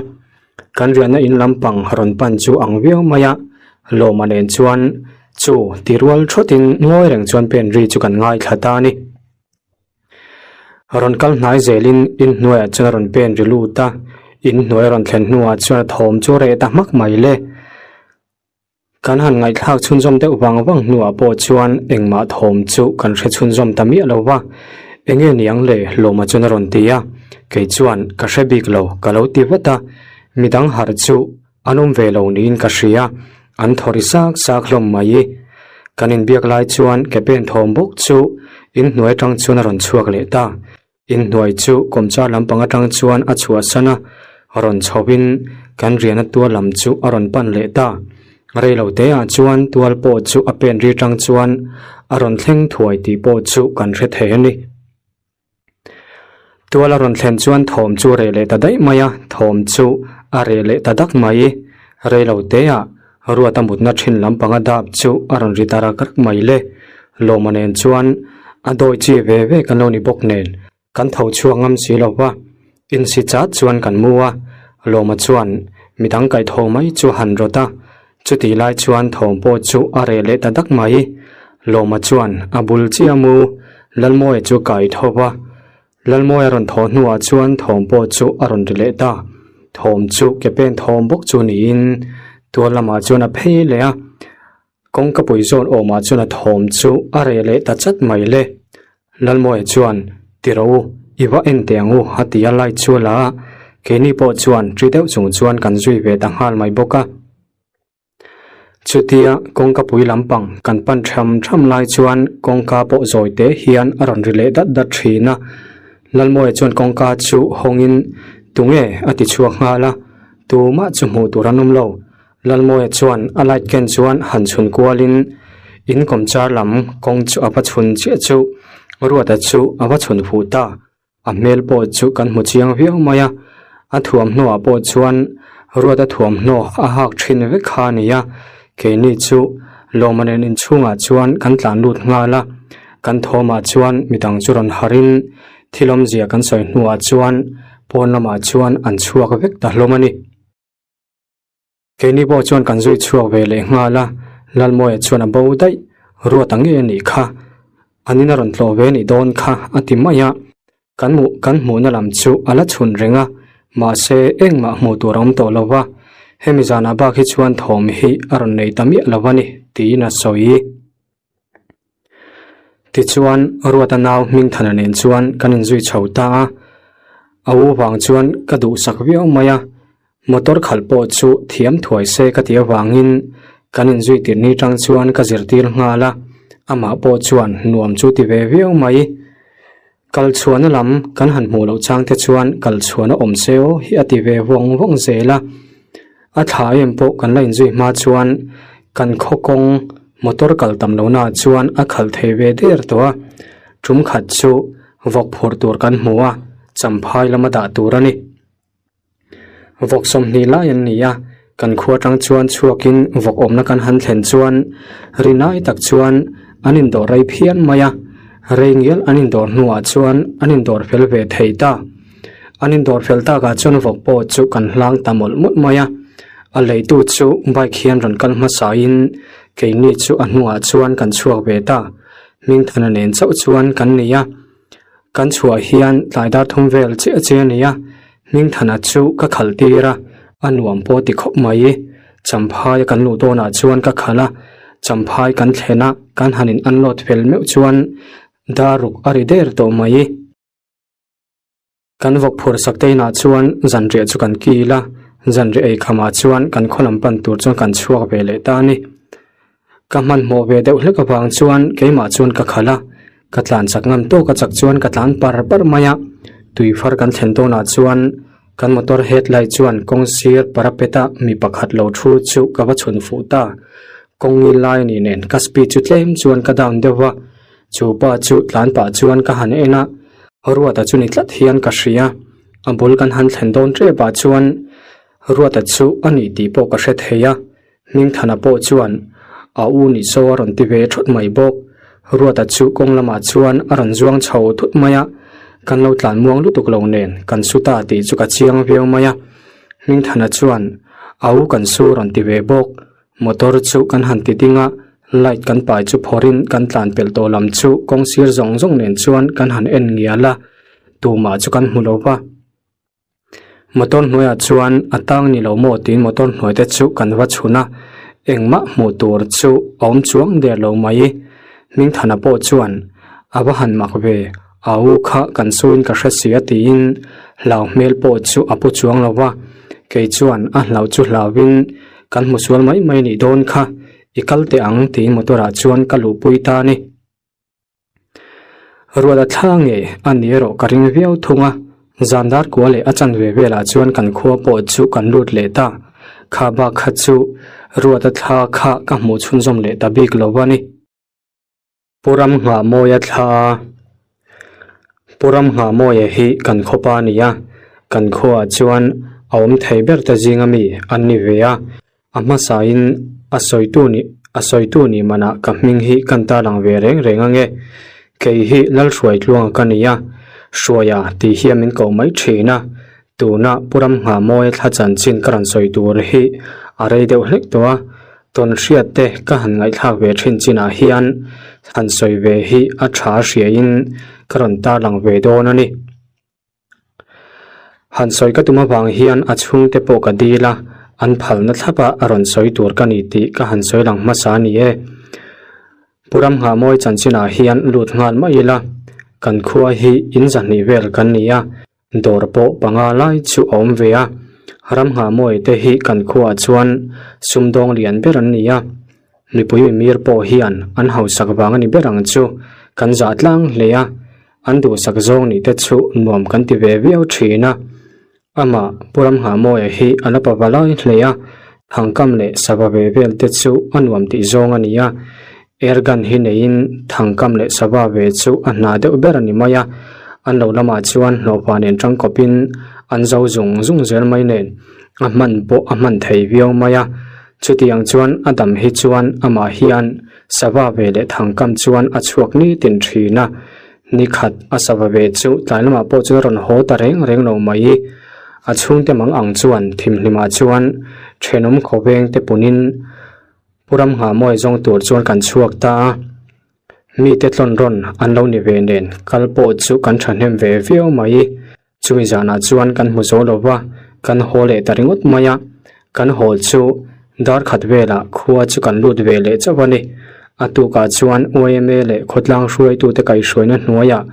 kan riahna in lampang rawn pan chu ang viau mai a, Lawma nen chuan chu ti rual thawtin ngawi reng chuan pen ri chu kan ngaithla ta a ni. Rawn kal hnai zelin inhnuaiah chuan a rawn pen ri lut a, inhnuai a rawn thlen hnuah chuan a thawm chu a reh ta hmak mai le. Kan han ngaihthlak chhunzawm deuh vang vang hnuah pawh chuan engmah thawm chu kan hre chhunzawm ta miah lo va, Enge niang le? Lawma chuan a rawn ti a, kei chuan ka hre bik lo ka lo ti vat a, midang harh chu An awm ve lo niin ka hria, an thaw ri sak sak hlawm mai. Kan inbiak lai chuan ke pen thawm bawk chu inhnuai atang chuan a rawn chhuak leh ta. Inhnuai chu kawmchar lampang atang chuan a chhuahsan a, rawn chhoin kan riahna tual lam chu a rawn pan leh ta. Rei lo teah chuan tual pawh chu a pen ri tang chuan a rawn thleng thuai tih pawh chu kan hre thei a ni. Tual a rawn thlen chuan thawm chu a reh leh ta daih mai a, thawm chu a reh leh ta dak mai. Rei lo teah Ruata mutna thin lampanga dap chu a rawn ri ta rak rak mai le. Lawma nen chuan a dawi chi ve ve kan lo ni bawk nen kan tho chhuak ngam si lo va, insi chat chuan kan mu a, Lawma chuan midang kaih tho mai chu a han rawt a, chutih lai chuan thawm pawh chu a reh leh ta dak mai. Lawma chuan a bul chiah mu Lalmawia chu kai tho va, Lalmawia rawn thaw hnuah chuan thawm pawh chu a rawn ri leh ta. Thawm chu ke pen thawm bawk chu niin tual lamah chuan a phei leh a, kawngka pui zawn awmah chuan a thawm chu a reh leh ta chat mai le. Lalmawia chuan, Ti rawh u, i va en teh ang u a ti a light chu a la a, keini pawh chuan ṭi deuh chung chuan kan zui ve ta nghal mai bawk a. Chutia kawngka pui lampang kan pan tham tham lai chuan kawngka pawh zawi te hian a rawn ri leh dat dat thin a. Lalmawia chuan kawngka chu hawngin tunge a ti chhuak nghal a, tumah chu hmuh tur an awm lo. Lalmawia chuan a light ken chuan han chhun kualin in kawmchar lam kawng chu a va chhun chiah chu Ruata chu a va chhun fuh ta. A hmel pawh chu kan hmu chiang viau mai a, a thuamhnaw ah pawh chuan Ruata thuamhnaw a hak thin vek kha a ni a, keini chu Lawma nen inchhungah chuan kan tlan lut nghal a, kan thawmah chuan midang chu rawn harh in thil awmzia kan sawi hnuah chuan pawn lamah chuan an chhuak vek ta hlawm a ni. Keini pawh chuan kan zui chhuak ve leh nghal a, Lalmawia chuan a bo daih, Ruata nge a nih kha? An in a rawn tlawh ve a nih dawn kha a ti mai a. Kan hmuh kan hmuhna lam chu a la chhun reng a, mahse engmah hmuh tur a awm tawh lo va, hemi zanah bak hi chuan thawm hi a rawn nei ta miah lo a ni tiin a sawi. Tichuan Ruata nau Hmingthana nen chuan kan inzui chho ta a, a u vang chuan ka duhsak viau mai a, motor khalh pawh chu thiam thuai se ka ti avangin kan inzui tirh ni tang chuan ka zirtir nghal a, amah pawh chuan nuam chu ti ve viau mai. Kal chhuahna lam kan han hmuh loh chang te chuan kal chhuahna awm se aw hi a ti ve vawng vawng zel a. A thla em pawh kan la inzui hma chuan kan khaw kawng motor kal tam lohna ah chuan a khalh thei ve der tawh a. Tum khat chu vawk phurh tur kan hmu a, champhai lama dah tur a ni. Vawk sawmhnih lai an ni a, kan khua tang chuan chhuakin vawk awmna kan han thlen chuan rinai tak chuan an indawh rei phian mai a, rei ngial an indawr hnuah chuan an indawr fel ve thei ta. An indawr fel takah chuan vawk pawh chu kan hlang ta mawlh mawlh mai a, a leitu chu bike hian rawn kal hmasain keini chu a hnungah chuan kan chhuak ve ta, Hmingthana nen chauh chuan kan ni a. Kan chhuah hian tlai dar thum vel chiah chiah a ni a, Hmingthana chu ka khalh tir a, a nuam pawh ti khawp mai. Champhai kan luh dawnah chuan ka khalh a, Champhai kan thlen a, kan han in unload fel meuh chuan dar ruk a ri der tawh mai. Kan vawk phur sak te inah chuan zanriah chu kan kil a, zanriah ei khamah chuan kan khaw lam pan tur chuan kan chhuak ve leh ta a ni. Ka hmanhmawh ve deuh hlek avang chuan keimah chuan ka khalh a, ka tlan chak ngam tawk a chak chuan ka tlan par par mai a, tui far kan thlen dawnah chuan kan motor headlight chuan kawng sir parapet a mi pakhat lo thu chu ka va chhun fuh ta. Kawng ngil lai a nih nen ka speed chu tlem chuan ka down deuh va, chu pa chu tlan pah chuan ka han en a, Ruata chu ni tlat hian ka hria, a bul kan han thlen dawn tep ah chuan Ruata chu a nih tih pawh ka hre thei a, Hmingthana pawh chuan a u nih saw a rawn ti ve thut mai bawk. Ruata chu kawng lamah chuan a rawn zuang chho thut mai a, kan lo tlan muang lutuk lo nen kan su ta tih chu ka chiang viau mai a. Hmingthana chuan a u kan su rawn ti ve bawk. Motor chu kan han ti ding a, light kan pai chu phawrhin kan tlan pelh tawh lam chu kawng sir zawng zawng nen chuan kan han en ngial a, tumah chu kan hmu lo va. Motor hnuaiah chuan a tang ni lo maw tiin motor hnuai te chu kan va chhun a, engmah hmuh tur chu a awm chuang der lo mai. Hmingthana pawh chuan a va han mak ve, a u kha kan suin ka hre si a tiin hlau hmel pawh chu a pu chuang lo va, kei chuan a hlauh chu hlauhin kan hmu sual mai mai nih dawn kha, i kal teh ang tiin motor ah chuan ka luhpui ta a ni. Ruat a thla nge a ni erawh ka ring viau thung a, zan dar kua leh a chanve velah chuan kan khua pawh chu kan lut leh ta. Kha bak kha chu Ruat a thla kha ka hmuh chhunzawm leh ta bik lo a ni. Pu Ramnghahmawia thla Pu Ramnghahmawia hi kan khawpa a ni a, kan khuaah chuan a awm thei ber te zinga mi an ni ve a, A hmasain a sawitu nih a sawitu nih manah ka hming hi kan tarlang ve reng reng ange. Kei hi Lalhruaitluanga ka ni a, Hruaia tih hian min koh mai thin a. Tuna Pu Ramnghahmawia thla chanchin ka rawn sawi tur hi a rei deuh hlek tawh a, tawn hriat te ka han ngaihthlak ve thin chinah hian han sawi ve hi a tha hriain ka rawn tarlang ve dawn a ni. Han sawi ka tum avang hian a chhungte pawh ka dil a, an phalna thlap a a rawn sawi tur ka ni tih ka han sawi lang hmasa a ni e. Pu Ramnghahmawi chanchinah hian lut nghal mai ila, kan khua hi in zahnih vel kan ni a, dawr pawh panga lai chu a awm ve a. Ramnghahmawi te hi kan khuaah chuan sumdawng lian ber an ni a, mipui mimir pawh hian an hausak vang a ni ber ang chu kan zah tlang hle a. An duhsak zawng nih te chu nuam kan ti ve viau thin a. Amah Pu Ramnghahmawia hi a la pava lai hle a, thangkam leh sava ve vel te chu a nuam tih zawng a ni a. Airgun hi neiin thangkam leh sava ve chu a hna deuh ber a ni mai a. An lo lamah chuan hlawhpa nen tangkawpin an zo zung zung zel mai nen a hman pawh a hman thei viau mai a. Chutiang chuan a dam hi chuan amah hian Sava ve leh thangkam chuan a chhuak nitin thin a, nikhat a sava ve chu tlai lamah pawh chuan a rawn haw ta reng reng lo mai. A chhungte mang ang chuan thimhlimah chuan thenawm khawveng te punin Pu Ramngahmawi zawng tur chuan kan chhuak ta a. Mite tlawn rawn an lo ni ve nen kal pawh chu kan thahnem ve viau mai. Chumi zanah chuan kan hmu zo lo va, kan haw leh ta ringawt mai a. Kan haw chu dar khat velah khua chu kan lut ve leh chauh a ni. A tukah chuan yma leh khawtlang hruaitute kaihhruaina hnuaiah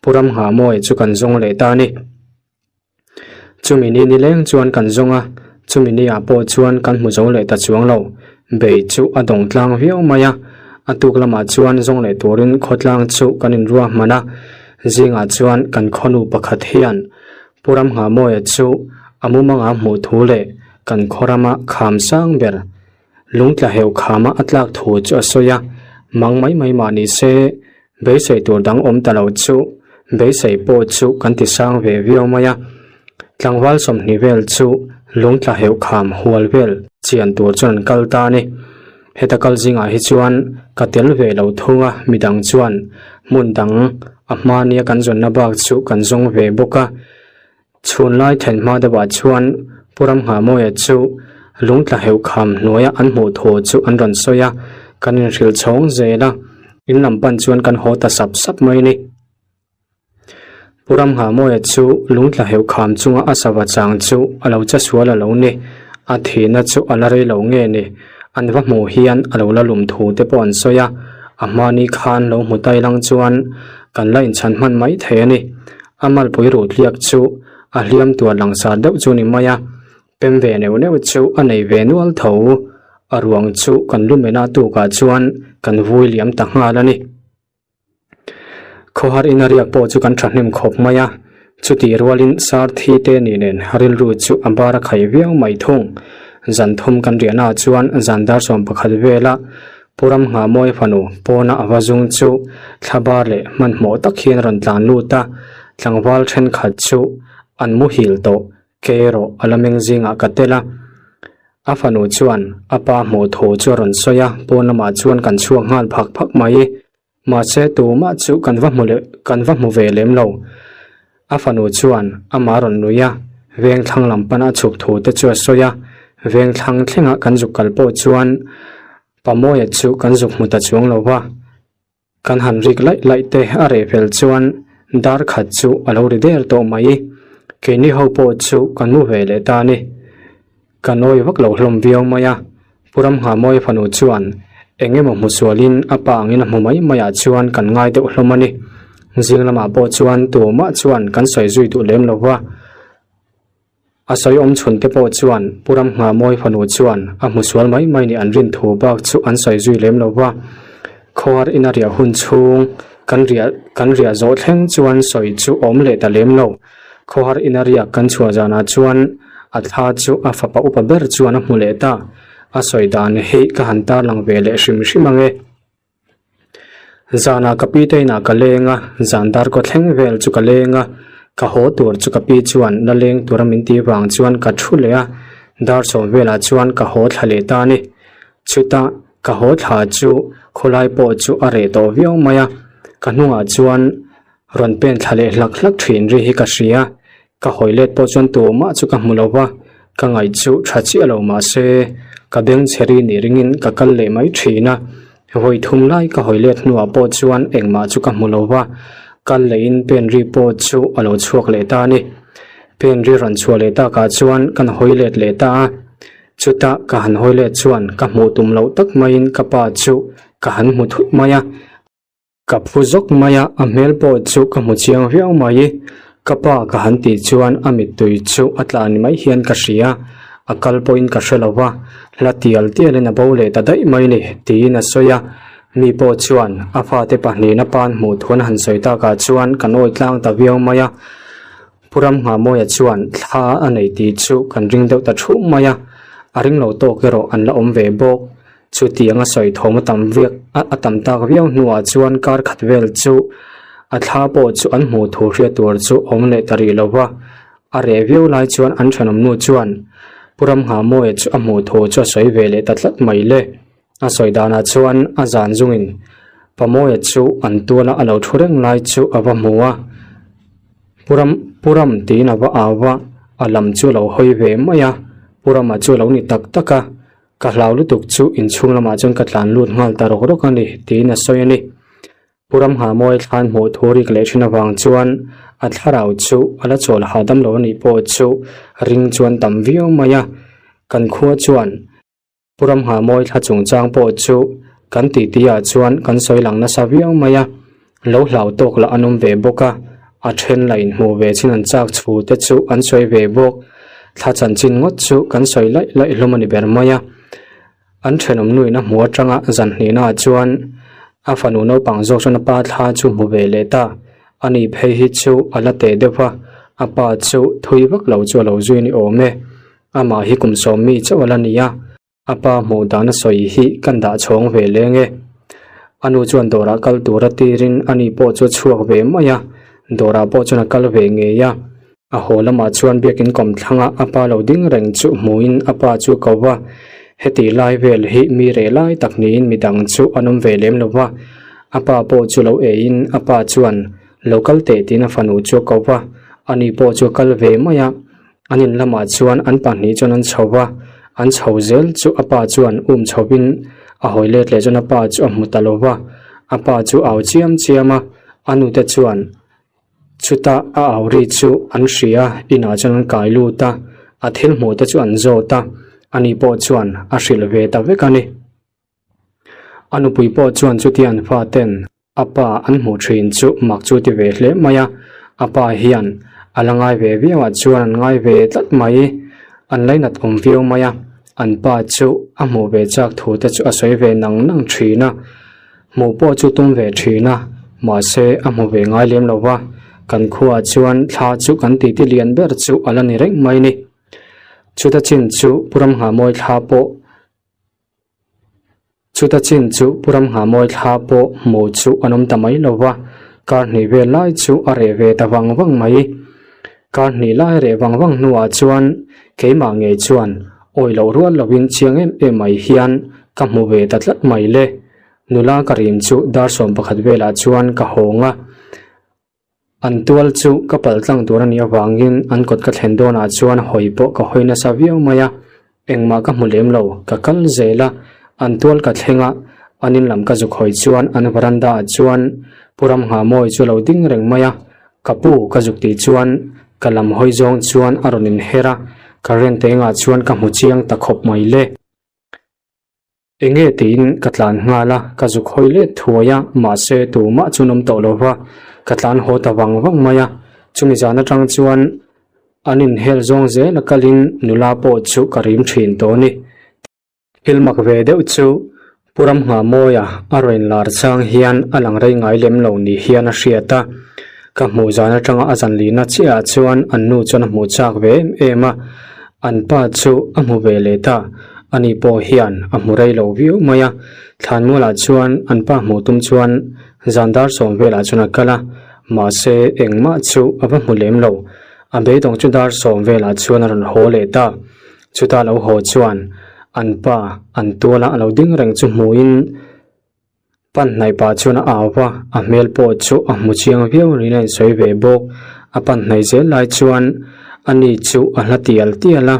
Pu Ramngahmawi chu kan zawng leh ta a ni. Chumi ni nileng chuan kan zawng a, chumi ni ah pawh chuan kan hmu zo leh ta chuang lo. Bei chu a dawng tlang viau mai a, a tuk lamah chuan zawng leh turin khawtlang chu kan inruah hman a, zingah chuan kan khawnu pakhat hian Pu Ramnghamawia chu a mumanga hmuh thu leh kan khaw rama kham sang ber lungtla heuh khama a tlak thu chu a sawi a, mang mai mai mah ni se Beisei tur dang awm ta lo chu beisei pawh chu kan ti sang ve viau mai a. Tlangval 20 vel chu lungtla heuh kham hual vel chian tur chuan an kal ta a ni. Heta kal zingah hi chuan ka tel ve lo thung a, midang chuan hmun dang a hmania kan zawnna bak chu kan zawng ve bawk a. Chhun lai then hma deuhah chuan Pu Ramnghamawia chu lungtla heuh kham hnuaia an hmuh thu chu an rawn sawi a, kan inhrilh chhawng zel a, in lam pan chuan kan haw ta sap sap mai a ni. Pu Ramnghamawia chu lungtla heuh kham chunga a sava chang chu a lo che sual a lo ni, a thihna chu a la rei lo nge ni, an va hmuh hian a lo la lum thu te pawh an sawi a, a hmani khan lo hmu tai lang chuan kan la inchhan hman mai thei a ni. A malpui ruh tliak chu a hliam tuar langsar deuh chu ni mai a, pem ve neuh neuh chu a nei ve nual tho. A ruang chu kan lu mena tukah chuan kan vui liam ta nghal a ni. Khawhar ina riak pawh chu kan thahnem khawp mai a, chutih rualin sar thi te ni nen rilru chu a bar a khai viau mai thung. Zan thum kan riahnaah chuan zan dar 11 vela Pu Ramngahmawi fanu pawna a va zung chu thlabar leh hmanhmawh tak hian a rawn tlan lut a, tlangval thenkhat chu an muhil tawh ke erawh a la meng zingah ka tel a. A fanu chuan a pa hmuh thu chu a rawn sawi a, pawn lamah chuan kan chhuak nghal phak phak mai. Mahse tumah chu kan va hmu leh kan va hmu ve lem lo. A fanu chuan amah rawn nui a, veng thlang lam pana a chhuk thu te chu a sawi a, veng thlang thlengah kan zuk kal pawh chuan Pamawia chu kan zuk hmu ta chuang lo va. Kan han rik laih laih te a reh fel chuan dar khat chu a lo ri der tawh mai. Keini ho pawh chu kan mu ve leh ta a ni. Ka nawi vak lo hlawm viau mai a, Pu Ramnghamawia fanu chuan eng emaw hmu sualin a pa angin a hmu mai maiah chuan kan ngai deuh hlawm a ni. Zing lamah pawh chuan tumah chuan kan sawi zui duh lem lo va, a sawi awm chhun te pawh chuan Pu Ramnghamawia fanu chuan a hmu sual mai mai nih an rin thu bak chu an sawi zui lem lo va. Khawhar ina riah hun chhung kan riah kan riah zawh thleng chuan sawi chu awm leh ta lem lo. Khawhar ina riak kan chhuah zanah chuan a thla chu a fapa upa ber chuan a hmu leh ta. A sawi dan hi ka han tarlang ve leh hrim hrim ang e. Zanah ka pi te inah ka leng a, zan dar kaw thleng vel chu ka leng a, ka haw tur chu ka pi chuan la leng tura min tih vang chuan ka thu leh a, dar sawm velah chuan ka haw thla leh ta a ni. Chutah ka haw thla chu khawlai pawh chu a reh tawh viau mai a, ka hnungah chuan Rawn pen thla leh hlak hlak thin ri hi ka hria. Ka hawi let pawh chuan tumah chu ka hmu lo va, ka ngaih chu tha chiah lo mah se, ka beng chhe ri nih ringin ka kal leh mai thin a. Vawi thum lai ka hawi let hnuah pawh chuan engmah chu ka hmu lo va, kal lehin pen ri pawh chu a lo chhuak leh ta a ni. Pen ri rawn chhuah leh takah chuan kan hawi let leh ta a. Chutah ka han hawi let chuan ka hmuh tum loh tak maiin ka pa chu ka han hmu thut mai a. Ka phu zawk mai a, a hmel pawh chu ka hmu chiang viau mai. Ka pa ka han tih chuan a mittui chu a tla ni mai hian ka hria, a kal pawhin ka hre lo va, hla tial tialin a bo leh ta daih mai ni, tiin a sawi a. Mi pawh chuan a fate pahnihna pan hmuh thu an han sawi takah chuan kan awi tlang ta viau mai a. Pu Ramnghamawia chuan thla a nei tih chu kan ring deuh ta thup mai a, a ring lo tawk erawh an la awm ve bawk. Chutiang a sawi thawm a tam viak a tam tak viau hnuah chuan kar khat vel chu a thla pawh chu an hmuh thu hriat tur chu awm leh ta rih lo va, a reh viau lai chuan an thenawm nu chuan Pu Ramnghamawia chu a hmuh thu chu a sawi ve leh ta tlat mai le. A sawi danah chuan a zan zungin Pamawia chu an tuala a lo thu reng lai chu a va hmu a, Pu Ram Pu Ram tiin a va au va. A lam chu a lo hawi ve mai a, Pu Rama chu a lo ni tak tak a, ka hlau lutuk chu inchhung lamah chuan ka tlan lut nghal ta rawk rawk a ni, tiin a sawi a ni. Pu Ramnghamuai thlan hmuh thu rik leh thin avang chuan a thlarau chu a la chawl hahdam lo a nih pawh chu ring chuan tam viau mai a, kan khua chuan Pu Ramnghamuai thla chungchang pawh chu kan titi ah chuan kan sawi lang nasa viau mai a, lo hlau tawk lah an awm ve bawk a, a then lah inhmuh ve chin an chak chhu te chu an sawi ve bawk, thla chanchin ngawt chu kan sawi laih laih hlawm a ni ber mai a. An thenawm nuin a hmuh atanga zan hnihnaah chuan a fanu naupang zawk chuan a pa thla chu hmu ve leh ta. Ani phei hi chu a la teh deuh va, a pa chu thui vak lo chu a lo zui a ni awm e. Amah hi kum sawm mi chauh a la ni a, a pa hmuh dan a sawi hi kan dah chhawng ve leng e. A nu chuan dawrah kal tura tirin ani pawh chu a chhuak ve mai a, dawrah pawh chuan a kal ve ngei a. A haw lamah chuan biakin kawmthlangah a pa lo ding reng chu hmuhin a pa chu a ko va, heti lai vel hi mi reh lai tak niin midang chu an awm ve lem lo va, a pa pawh chu lo eiin a pa chuan lo kal teh tiin a fanu chu a ko va, ani pawh chu a kal ve mai a, an in lamah chuan an pahnih chuan an chho va, an chho zel chu a pa chuan um chhovin a hawi let leh chuan a pa chu a hmu ta lo va, a pa chu au chiam chiam a, a nute chuan. Chutah a au ri chu an hria, inah chuan an kai lut a, a thil hmuh te chu an zawt a, ani pawh chuan a hrilh ve ta vek a ni. A nupui pawh chuan chutia an fa ten a pa an hmuh thin chu mak chu ti ve hle mai a, a pa hian a la ngai ve viau ah chuan an ngai ve tlat mai, an lainat awm viau mai a, an pa chu a hmuh ve chak thu te chu a sawi ve nang nang thin a. Hmuh pawh chu tum ve thin a, mahse a hmu ve ngai lem lo va, kan khuaah chuan thla chu kan titi lian ber chu a la ni reng mai ni. Chuta chin chu Pu Ramngahmawi thla pawh Chuta chin chu Pu Ramngahmawi thla pawh hmuh chu an awm ta mai lo va, kar hnih vel lai chu a reh ve ta vang vang mai. Kar hnih lai reh vang vang hnuah chuan keimah ngei chuan awi loh rual lovin chiang em em mai hian ka hmu ve ta tlat mai le. Nula ka rim chu dar 11 velah chuan ka hawng a, an tual chu ka pal tlang tur a nih avangin an kawt ka thlen dawnah chuan hawi pawh ka hawi nasa viau mai a, engmah ka hmu lem lo, ka kal zel a, an tual ka thleng a, an in lam ka zuk hawi chuan an veranda ah chuan Pu Ramngahmawi chu a lo ding reng mai a, ka pu ka zuk tih chuan ka lam hawi zawng chuan a rawn inher a, current engah chuan ka hmu chiang ta khawp mai le. Enge tiin ka tlan nghal a, ka zuk hawi let thuai a, mahse tumah chu an awm tawh lo va, ka tlan haw ta vang vang mai a. Chumi zan atang chuan an inhel zawng zel a kalin nula pawh chu ka rim thin tawh a ni. Thil mak ve deuh chu Pu Ramnghamawia a rawn lar chang hian a lang rei ngai lem lo ni hian a hriat a, ka hmuh zan atanga a zan lihna chiahah chuan an nu chuan a hmuh chak ve em em a, an pa chu a hmu ve leh ta, ani pawh hian a hmu rei lo viau mai a, thlanmualah chuan an pa hmuh tum chuan zan dar sawm velah chuan a kal a, mahse engmah chu a va hmu lem lo, a beidawng chu dar sawm velah chuan a rawn haw leh ta. Chuta lo haw chuan an pa an tuala a lo ding reng chu hmuhin pan hnaih pah chuan a au va, a hmel pawh chu a hmu chiang viau niin a insawi ve bawk. A pan hnaih zel lai chuan ani chu a hla tial tial a,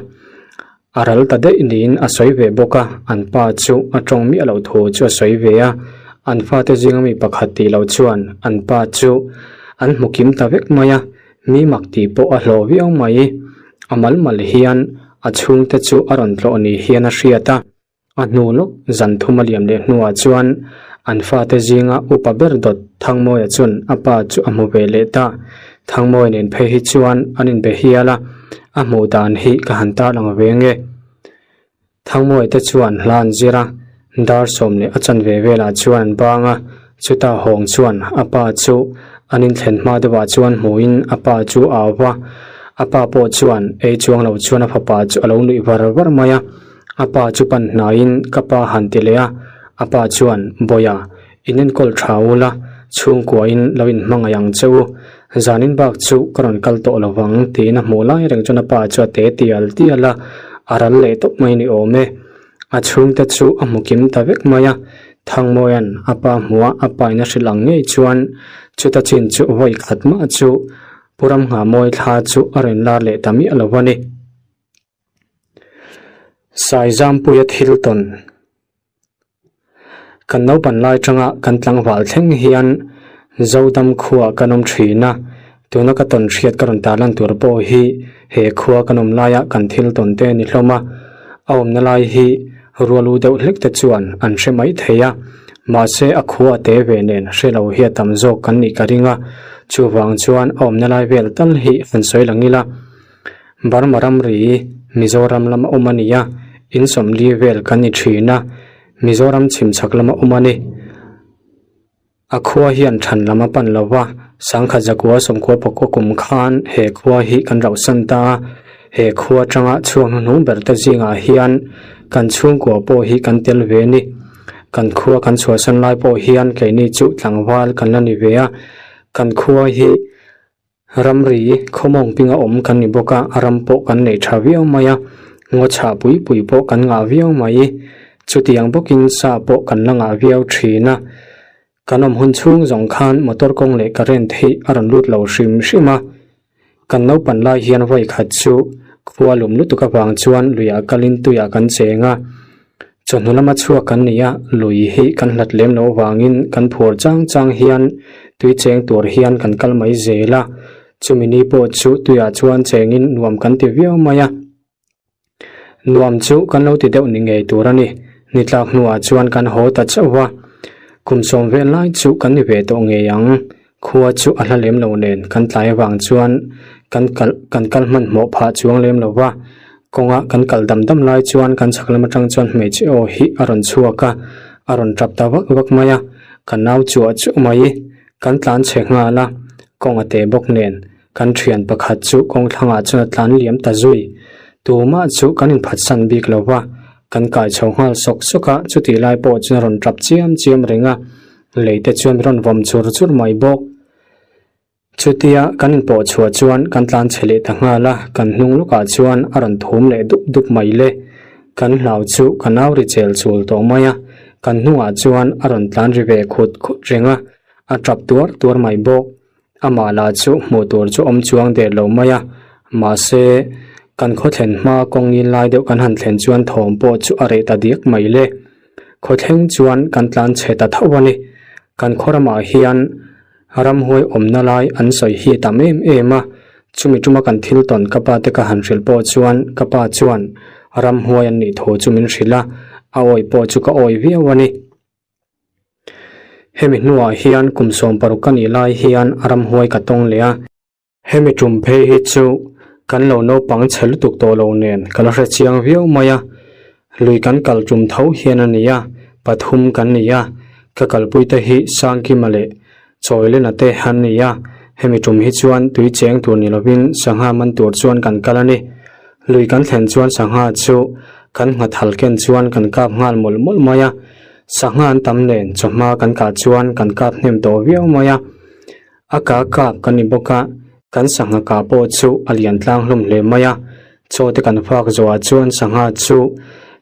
a ral ta daih niin a sawi ve bawk a, an pa chu a tawng miah loh thu chu a sawi ve a, an fate zinga mi pakhat tih loh chuan an pa chu an hmu kim ta vek mai a. Mi mak tih pawh a hlawh viau mai. A mal mal hian a chhungte chu a rawn tlawh ni hian a hriat a. A hnu lawk zan thum a liam leh hnuah chuan an fate zinga upa ber dawt Thangmawia chuan a pa chu a hmu ve leh ta. Thangmawia nen phei hi chuan an inbe hial a, a hmuh dan hi ka han tarlang ve nge. Thangmawia te chuan hla an zir a, dar sawm leh a chanve velah chuan an bang a, chuta hawng chuan a pa chu an inthlen hma deuhah chuan hmuhin a pa chu a au va, a pa pawh chuan ei chuang lo chuan a fapa chu a lo nuih var var mai a, a pa chu pan hnaiin ka pa han ti leh a, a pa chuan Bawia in enkawl tha ula, chhungkuain lo inhmangaih ang che u, zanin bak chu ka rawn kal tawh lo vang tiin a hmuh lai reng chuan a pa chu a te tial tial a, a ral leh tawp mai ni awm e. A chhungte chu a hmu kim ta vek mai a, Thangmawia'n a pa hmuh a a pain a hrilh ang ngei chuan chuta chin chu vawi khat mah chu. Pu Ramngahmawi thla chu a rawn lar leh ta miah lo a ni. Saizampuia thil tawn. Kan naupan lai tanga kan tlangval thleng hian Zodam khua kan awm thin a, tuna ka tawn hriat ka rawn tarlan tur pawh hi he khua kan awm laia kan thil tawn te a ni hlawm a, a awmna lai hi rualu deuh hlek te chuan an hre mai thei a, mahse a khua te ve nen hre lo hi a tam zawk kan nih ka ring a, chuvang chuan a awmna lai vel tal hi an sawi lang ila. Burma ramri Mizoram lama awm a ni a, in sawmli vel kan ni thin a, Mizoram chhimchhak lama awm a ni. A khua hian than lam a pan lo va, Sangkhat Zakua sawmkhua pakua kum khan he khua hi kan rauhsan ta a, he khua atanga chhuak hnuhnung ber te zingah hian kan chhungkua pawh hi kan tel ve a ni. Kan khua kan chhuahsan lai pawh hian keini chu tlangval kan la ni ve a, kan khua hi Ramri khawmawng pinga awm kan ni bawk a, ram pawh kan nei tha viau mai a, ngaw chhah pui pui pawh kan ngah viau mai. Chutiang bawkin sa pawh kan la ngah viau thin a. Kan awm hun chhung zawng khan motor kawng leh current hi a rawn lut lo hrim hrim a. Kan naupan lai hian vawi khat chu khua lum lutuk avang chuan luiah kalin tuiah kan cheng a. Chawhnu lama chhuak kan ni a, lui hi kan hlat lem loh avangin kan phur chang chang hian tui cheng tur hian kan kal mai zel a, chumi ni pawh chu tuiah chuan chengin nuam kan ti viau mai a. Nuam chu kan lo ti deuh ni ngei tur a ni, ni tlak hnuah chuan kan haw ta chauh a, kum sawm vel lai chu kan ni ve tawh ngei ang, khua chu a hla lem lo nen kan tlai avang chuan kan kal kan kal hmanhmawh phah chuang lem lo va. Kawnga kan kal dam dam lai chuan kan chhak lam atang chuan hmeichhe aw hi a rawn chhuak a, a rawn tap ta vak vak mai a, ka nau chuah chuah mai. Kan tlan chhe nghal a, kawng a teh bawk nen kan thian pakhat chu kawng thlangah chuan a tlan liam ta zui. Tumah chu kan inphatsan bik lo va, kan kai chho nghal sawk sawk a, chutih lai pawh chuan a rawn tap chiam chiam reng a, lei te chuan min rawn vawm chur chur mai bawk. Chutia kan inpawh chhuah chuan kan tlan chhe leh ta nghal a, kan hnung lawkah chuan a rawn thum leh dup dup mai le. Kan hlau chu ka nau ri chel chul tawh mai a, kan hnungah chuan a rawn tlan ri ve khut khut reng a, a tap tuar tuar mai bawk. Amah lah chu hmuh tur chu awm chuang der lo mai a, mahse kan khaw thlen hma kawng ngil lai deuh kan han thlen chuan thawm pawh chu a reh ta diak mai le. Khaw thleng chuan kan tlan chhe ta tho a ni. Kan khaw ramah hian Ramhuai awmna lai an sawi hi tam em em a, chumi tuma kan thil tawn ka pa te ka han hrilh pawh chuan ka pa chuan ramhuai an nih thu chu min hrilh a, a awi pawh chu ka awi viau a ni. Hemi hnuah hian kum 60 ka nih lai hian ramhuai ka tawng leh a. Hemi tum phei hi chu kan lo naupang chhe lutuk tawh lo nen ka la hre chiang viau mai a, lui kan kal tum tho hian a ni a, pathum kan ni a, ka kalpui te hi Sangkima leh Chawilena te an ni a, hemi tum hi chuan tui cheng tur ni lovin sangha man tur chuan kan kal a ni. Lui kan thlen chuan sangha chu kan nghathal ken chuan kan kap nghal mawlh mawlh mai a, sangha an tam nen chawhma kan kah chuan kan kap hnem tawh viau mai a. A ka kap kan ni bawk a, kan sangha kah pawh chu a lian tlang hlawm hle mai a, chaw te kan fak zawhah chuan sangha chu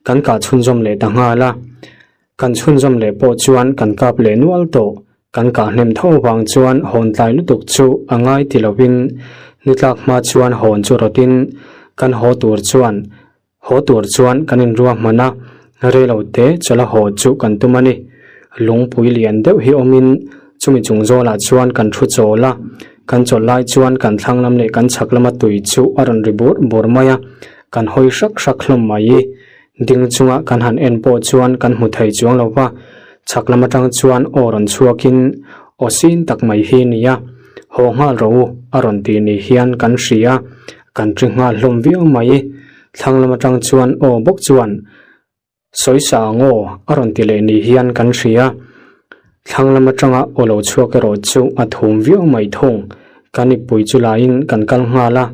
kan kah chhunzawm leh ta nghal a, kan chhunzawm leh pawh chuan kan kap leh nual tawh, kan kah hnem tho vang chuan hawn tlai lutuk chu a ngai ti lovin ni tlak hma chuan hawn chu rawtin kan haw tur chuan Haw tur chuan kan inruah hman a, rei lo te chawlh a haw chu kan tum a ni. Lungpui lian deuh hi awmin chumi chung zawlah chuan kan thu chawl a, kan chawlh lai chuan kan thlang lam leh kan chhak lama tui chu a rawn ri bur bur mai a, kan hawi hrak hrak hlawm mai. Ding chunga kan han en pawh chuan kan hmu thei chuang lo va, chhak lam atang chuan aw rawn chhuakin aw sin tak mai hi nia, haw nghal rawh u a rawn ti ni hian kan hria. Kan ṭi nghal hlawm viau mai. Thlang lam aṭang chuan aw bawk chuan Sawisa ang aw a rawn ti leh ni hian kan hria. Thlang lam aṭanga aw lo chhuak erawh chu a thum viau mai thung. Kan ipui chu laiin kan kal nghal a,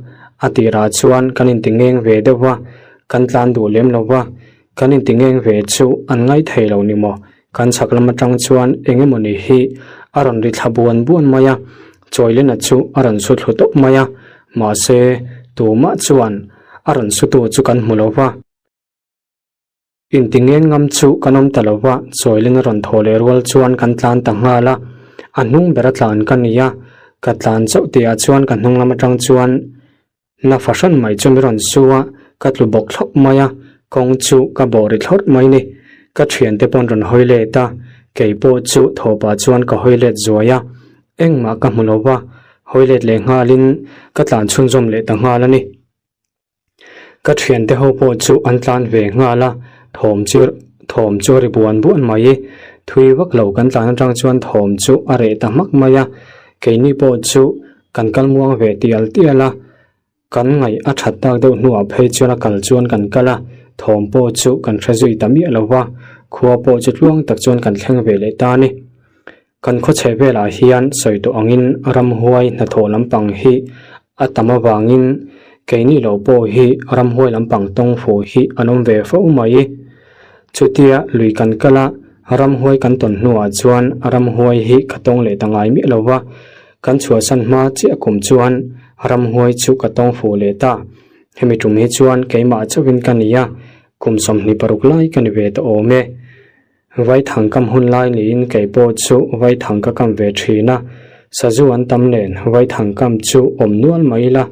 a tirah chuan kan inti ngeng ve deuh va, kan tlan duh lem lo va, kan inti ngeng ve chu an ngaih thei lo ni maw? Kan chhak lam aṭang chuan eng emaw ni hi a rawn ri thla buan buan mai a, Chawilena chu a rawn su thlu tawp mai a, mahse tumah chuan a rawn sutu chu kan hmu lo va. Inti ngen ngam chu kan awm ta lo va, Chawilena rawn thaw leh rual chuan kan tlan ta nghal a, a hnung bera tlan ka ni a. Ka tlan chauh tih ah chuan ka hnung lam atang chuan na fahran mai chu mi rawn su a, ka tlu bawk thlawp mai a, kawng chu ka bawh ri thlawrh mai ni. Ka thiante pawh an rawn hawi let a, kei pawh chu thawpah chuan ka hawi let zuai a, engmah ka hmu lo va, hawi let leh nghalin ka tlan chhunzawm leh ta nghal a ni. Ka thiante ho pawh chu an tlan ve nghal a, thawm chu thawm chu a ri buan buan mai. Thui vak lo kan tlan atang chuan thawm chu a reh ta hmak mai a, keini pawh chu kan kal muang ve tial tial a, kan ngaih a that tak deuh hnuah phei chuan a kal chuan kan kal a, thawm pawh chu kan hre zui ta miah lo va, khua pawh chu tluang tak chuan kan thleng ve leh ta a ni. Kan khawchhe velah hian sawi tawh angin ramhuai hnathawh lampang hi a tam avangin keini lo pawh hi ramhuai lampang tawng fuh hi an awm ve fo mai. Chutia lui kan kal a, ramhuai kan tawn hnuah chuan ramhuai hi ka tawng leh ta ngai miah lo va, kan chhuahsan hma chiah kum chuan ramhuai chu ka tawng fuh leh ta. Hemi tum hi chuan keimah chauhin ka ni a, kum 26 lai ka ni ve ta awm e. Vaithang kam hun lai niin kei pawh chu vaithang ka kam ve thin a, sazu an tam nen vaithang kam chu awm nual mai ila,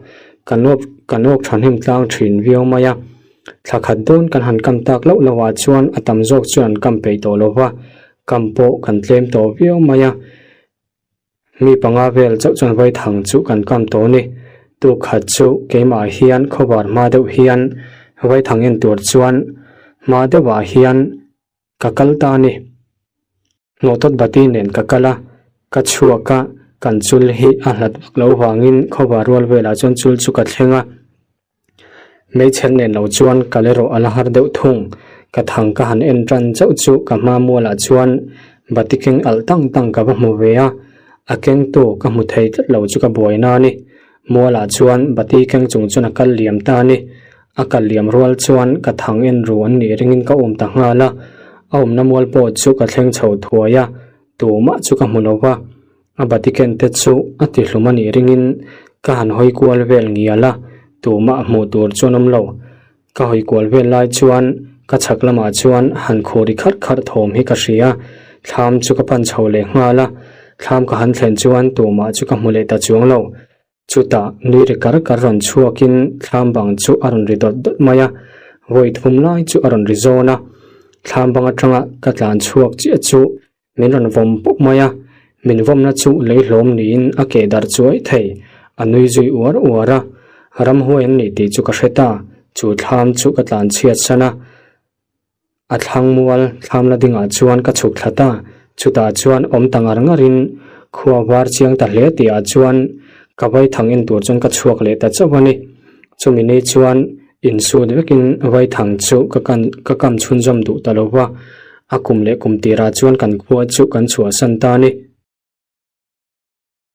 ka nawp ka nawk thahnem tlang thin viau mai a. Thla khat dawn kan han kam tak loh loh ah chuan a tam zawk chuan an kam peih tawh lo va, kam pawh kan tlem tawh viau mai a. Mi panga vel chauh chuan vaithang chu kan kam tawh a ni. Tuk khat chu keimah hian khawvar hma deuh hian vaithang en tur chuan hma deuhah hian ka kal ta a ni. Hnawhtawt bati nen ka kal a, ka chhuak a, kan chul hi a hlat vak lo vangin khawvar rual velah chuan chul chu ka thleng a. Hmeichher nen lo chuan kal erawh a la har deuh thung. Ka thang ka han en tan chauh chu ka hma mualah chuan bati keng alh tang tang ka va hmu ve a, a kengtu ka hmu thei tlat lo chu ka buai na a ni. Mualah chuan bati keng chung chuan a kal liam ta a ni. A kal liam rual chuan ka thang en ru an nih ringin ka um ta nghal a, a awmna mual pawh chu ka thleng chho thuai a, tumah chu ka hmu lo va. A bati ken te chu a ti hlum a nih ringin ka han hawi kual vel ngial a, tumah hmuh tur chuan awm lo. Ka hawi kual vel lai chuan ka chhak lamah chuan han khur ri kharh kharh thawm hi ka hria, thlam chu ka pan chho leh nghal a, thlam ka han thlen chuan tumah chu ka hmu leh ta chuang lo. Chutah nui ri kar kar rawn chhuakin thlam bang chu a rawn ri dawt dawt mai a, vawi thum lai chu a rawn ri zawn a, thlam bang atanga ka tlan chhuak chiah chu Min rawn vawm pawp mai a, min vawmna chu lei hlawm niin a keh darh chuai thei, a nui zui uar uar a. Ramhuai an nih tih chu ka hre ta, chu thlam chu ka tlan chhiat san a. A thlang mual thlam la dingah chuan ka chhuk thla ta, chutah chuan awm ta ngar ngarin khua var chiang ta hle tihah chuan ka vaithang en tur chuan ka chhuak leh ta chauh a ni. Chumi ni chuan Insut vekin Vaithang chu ka kan ka kam chhunzawm duh ta lo va, a kum leh kum tirah chuan kan khua chu kan chhuahsan ta a ni.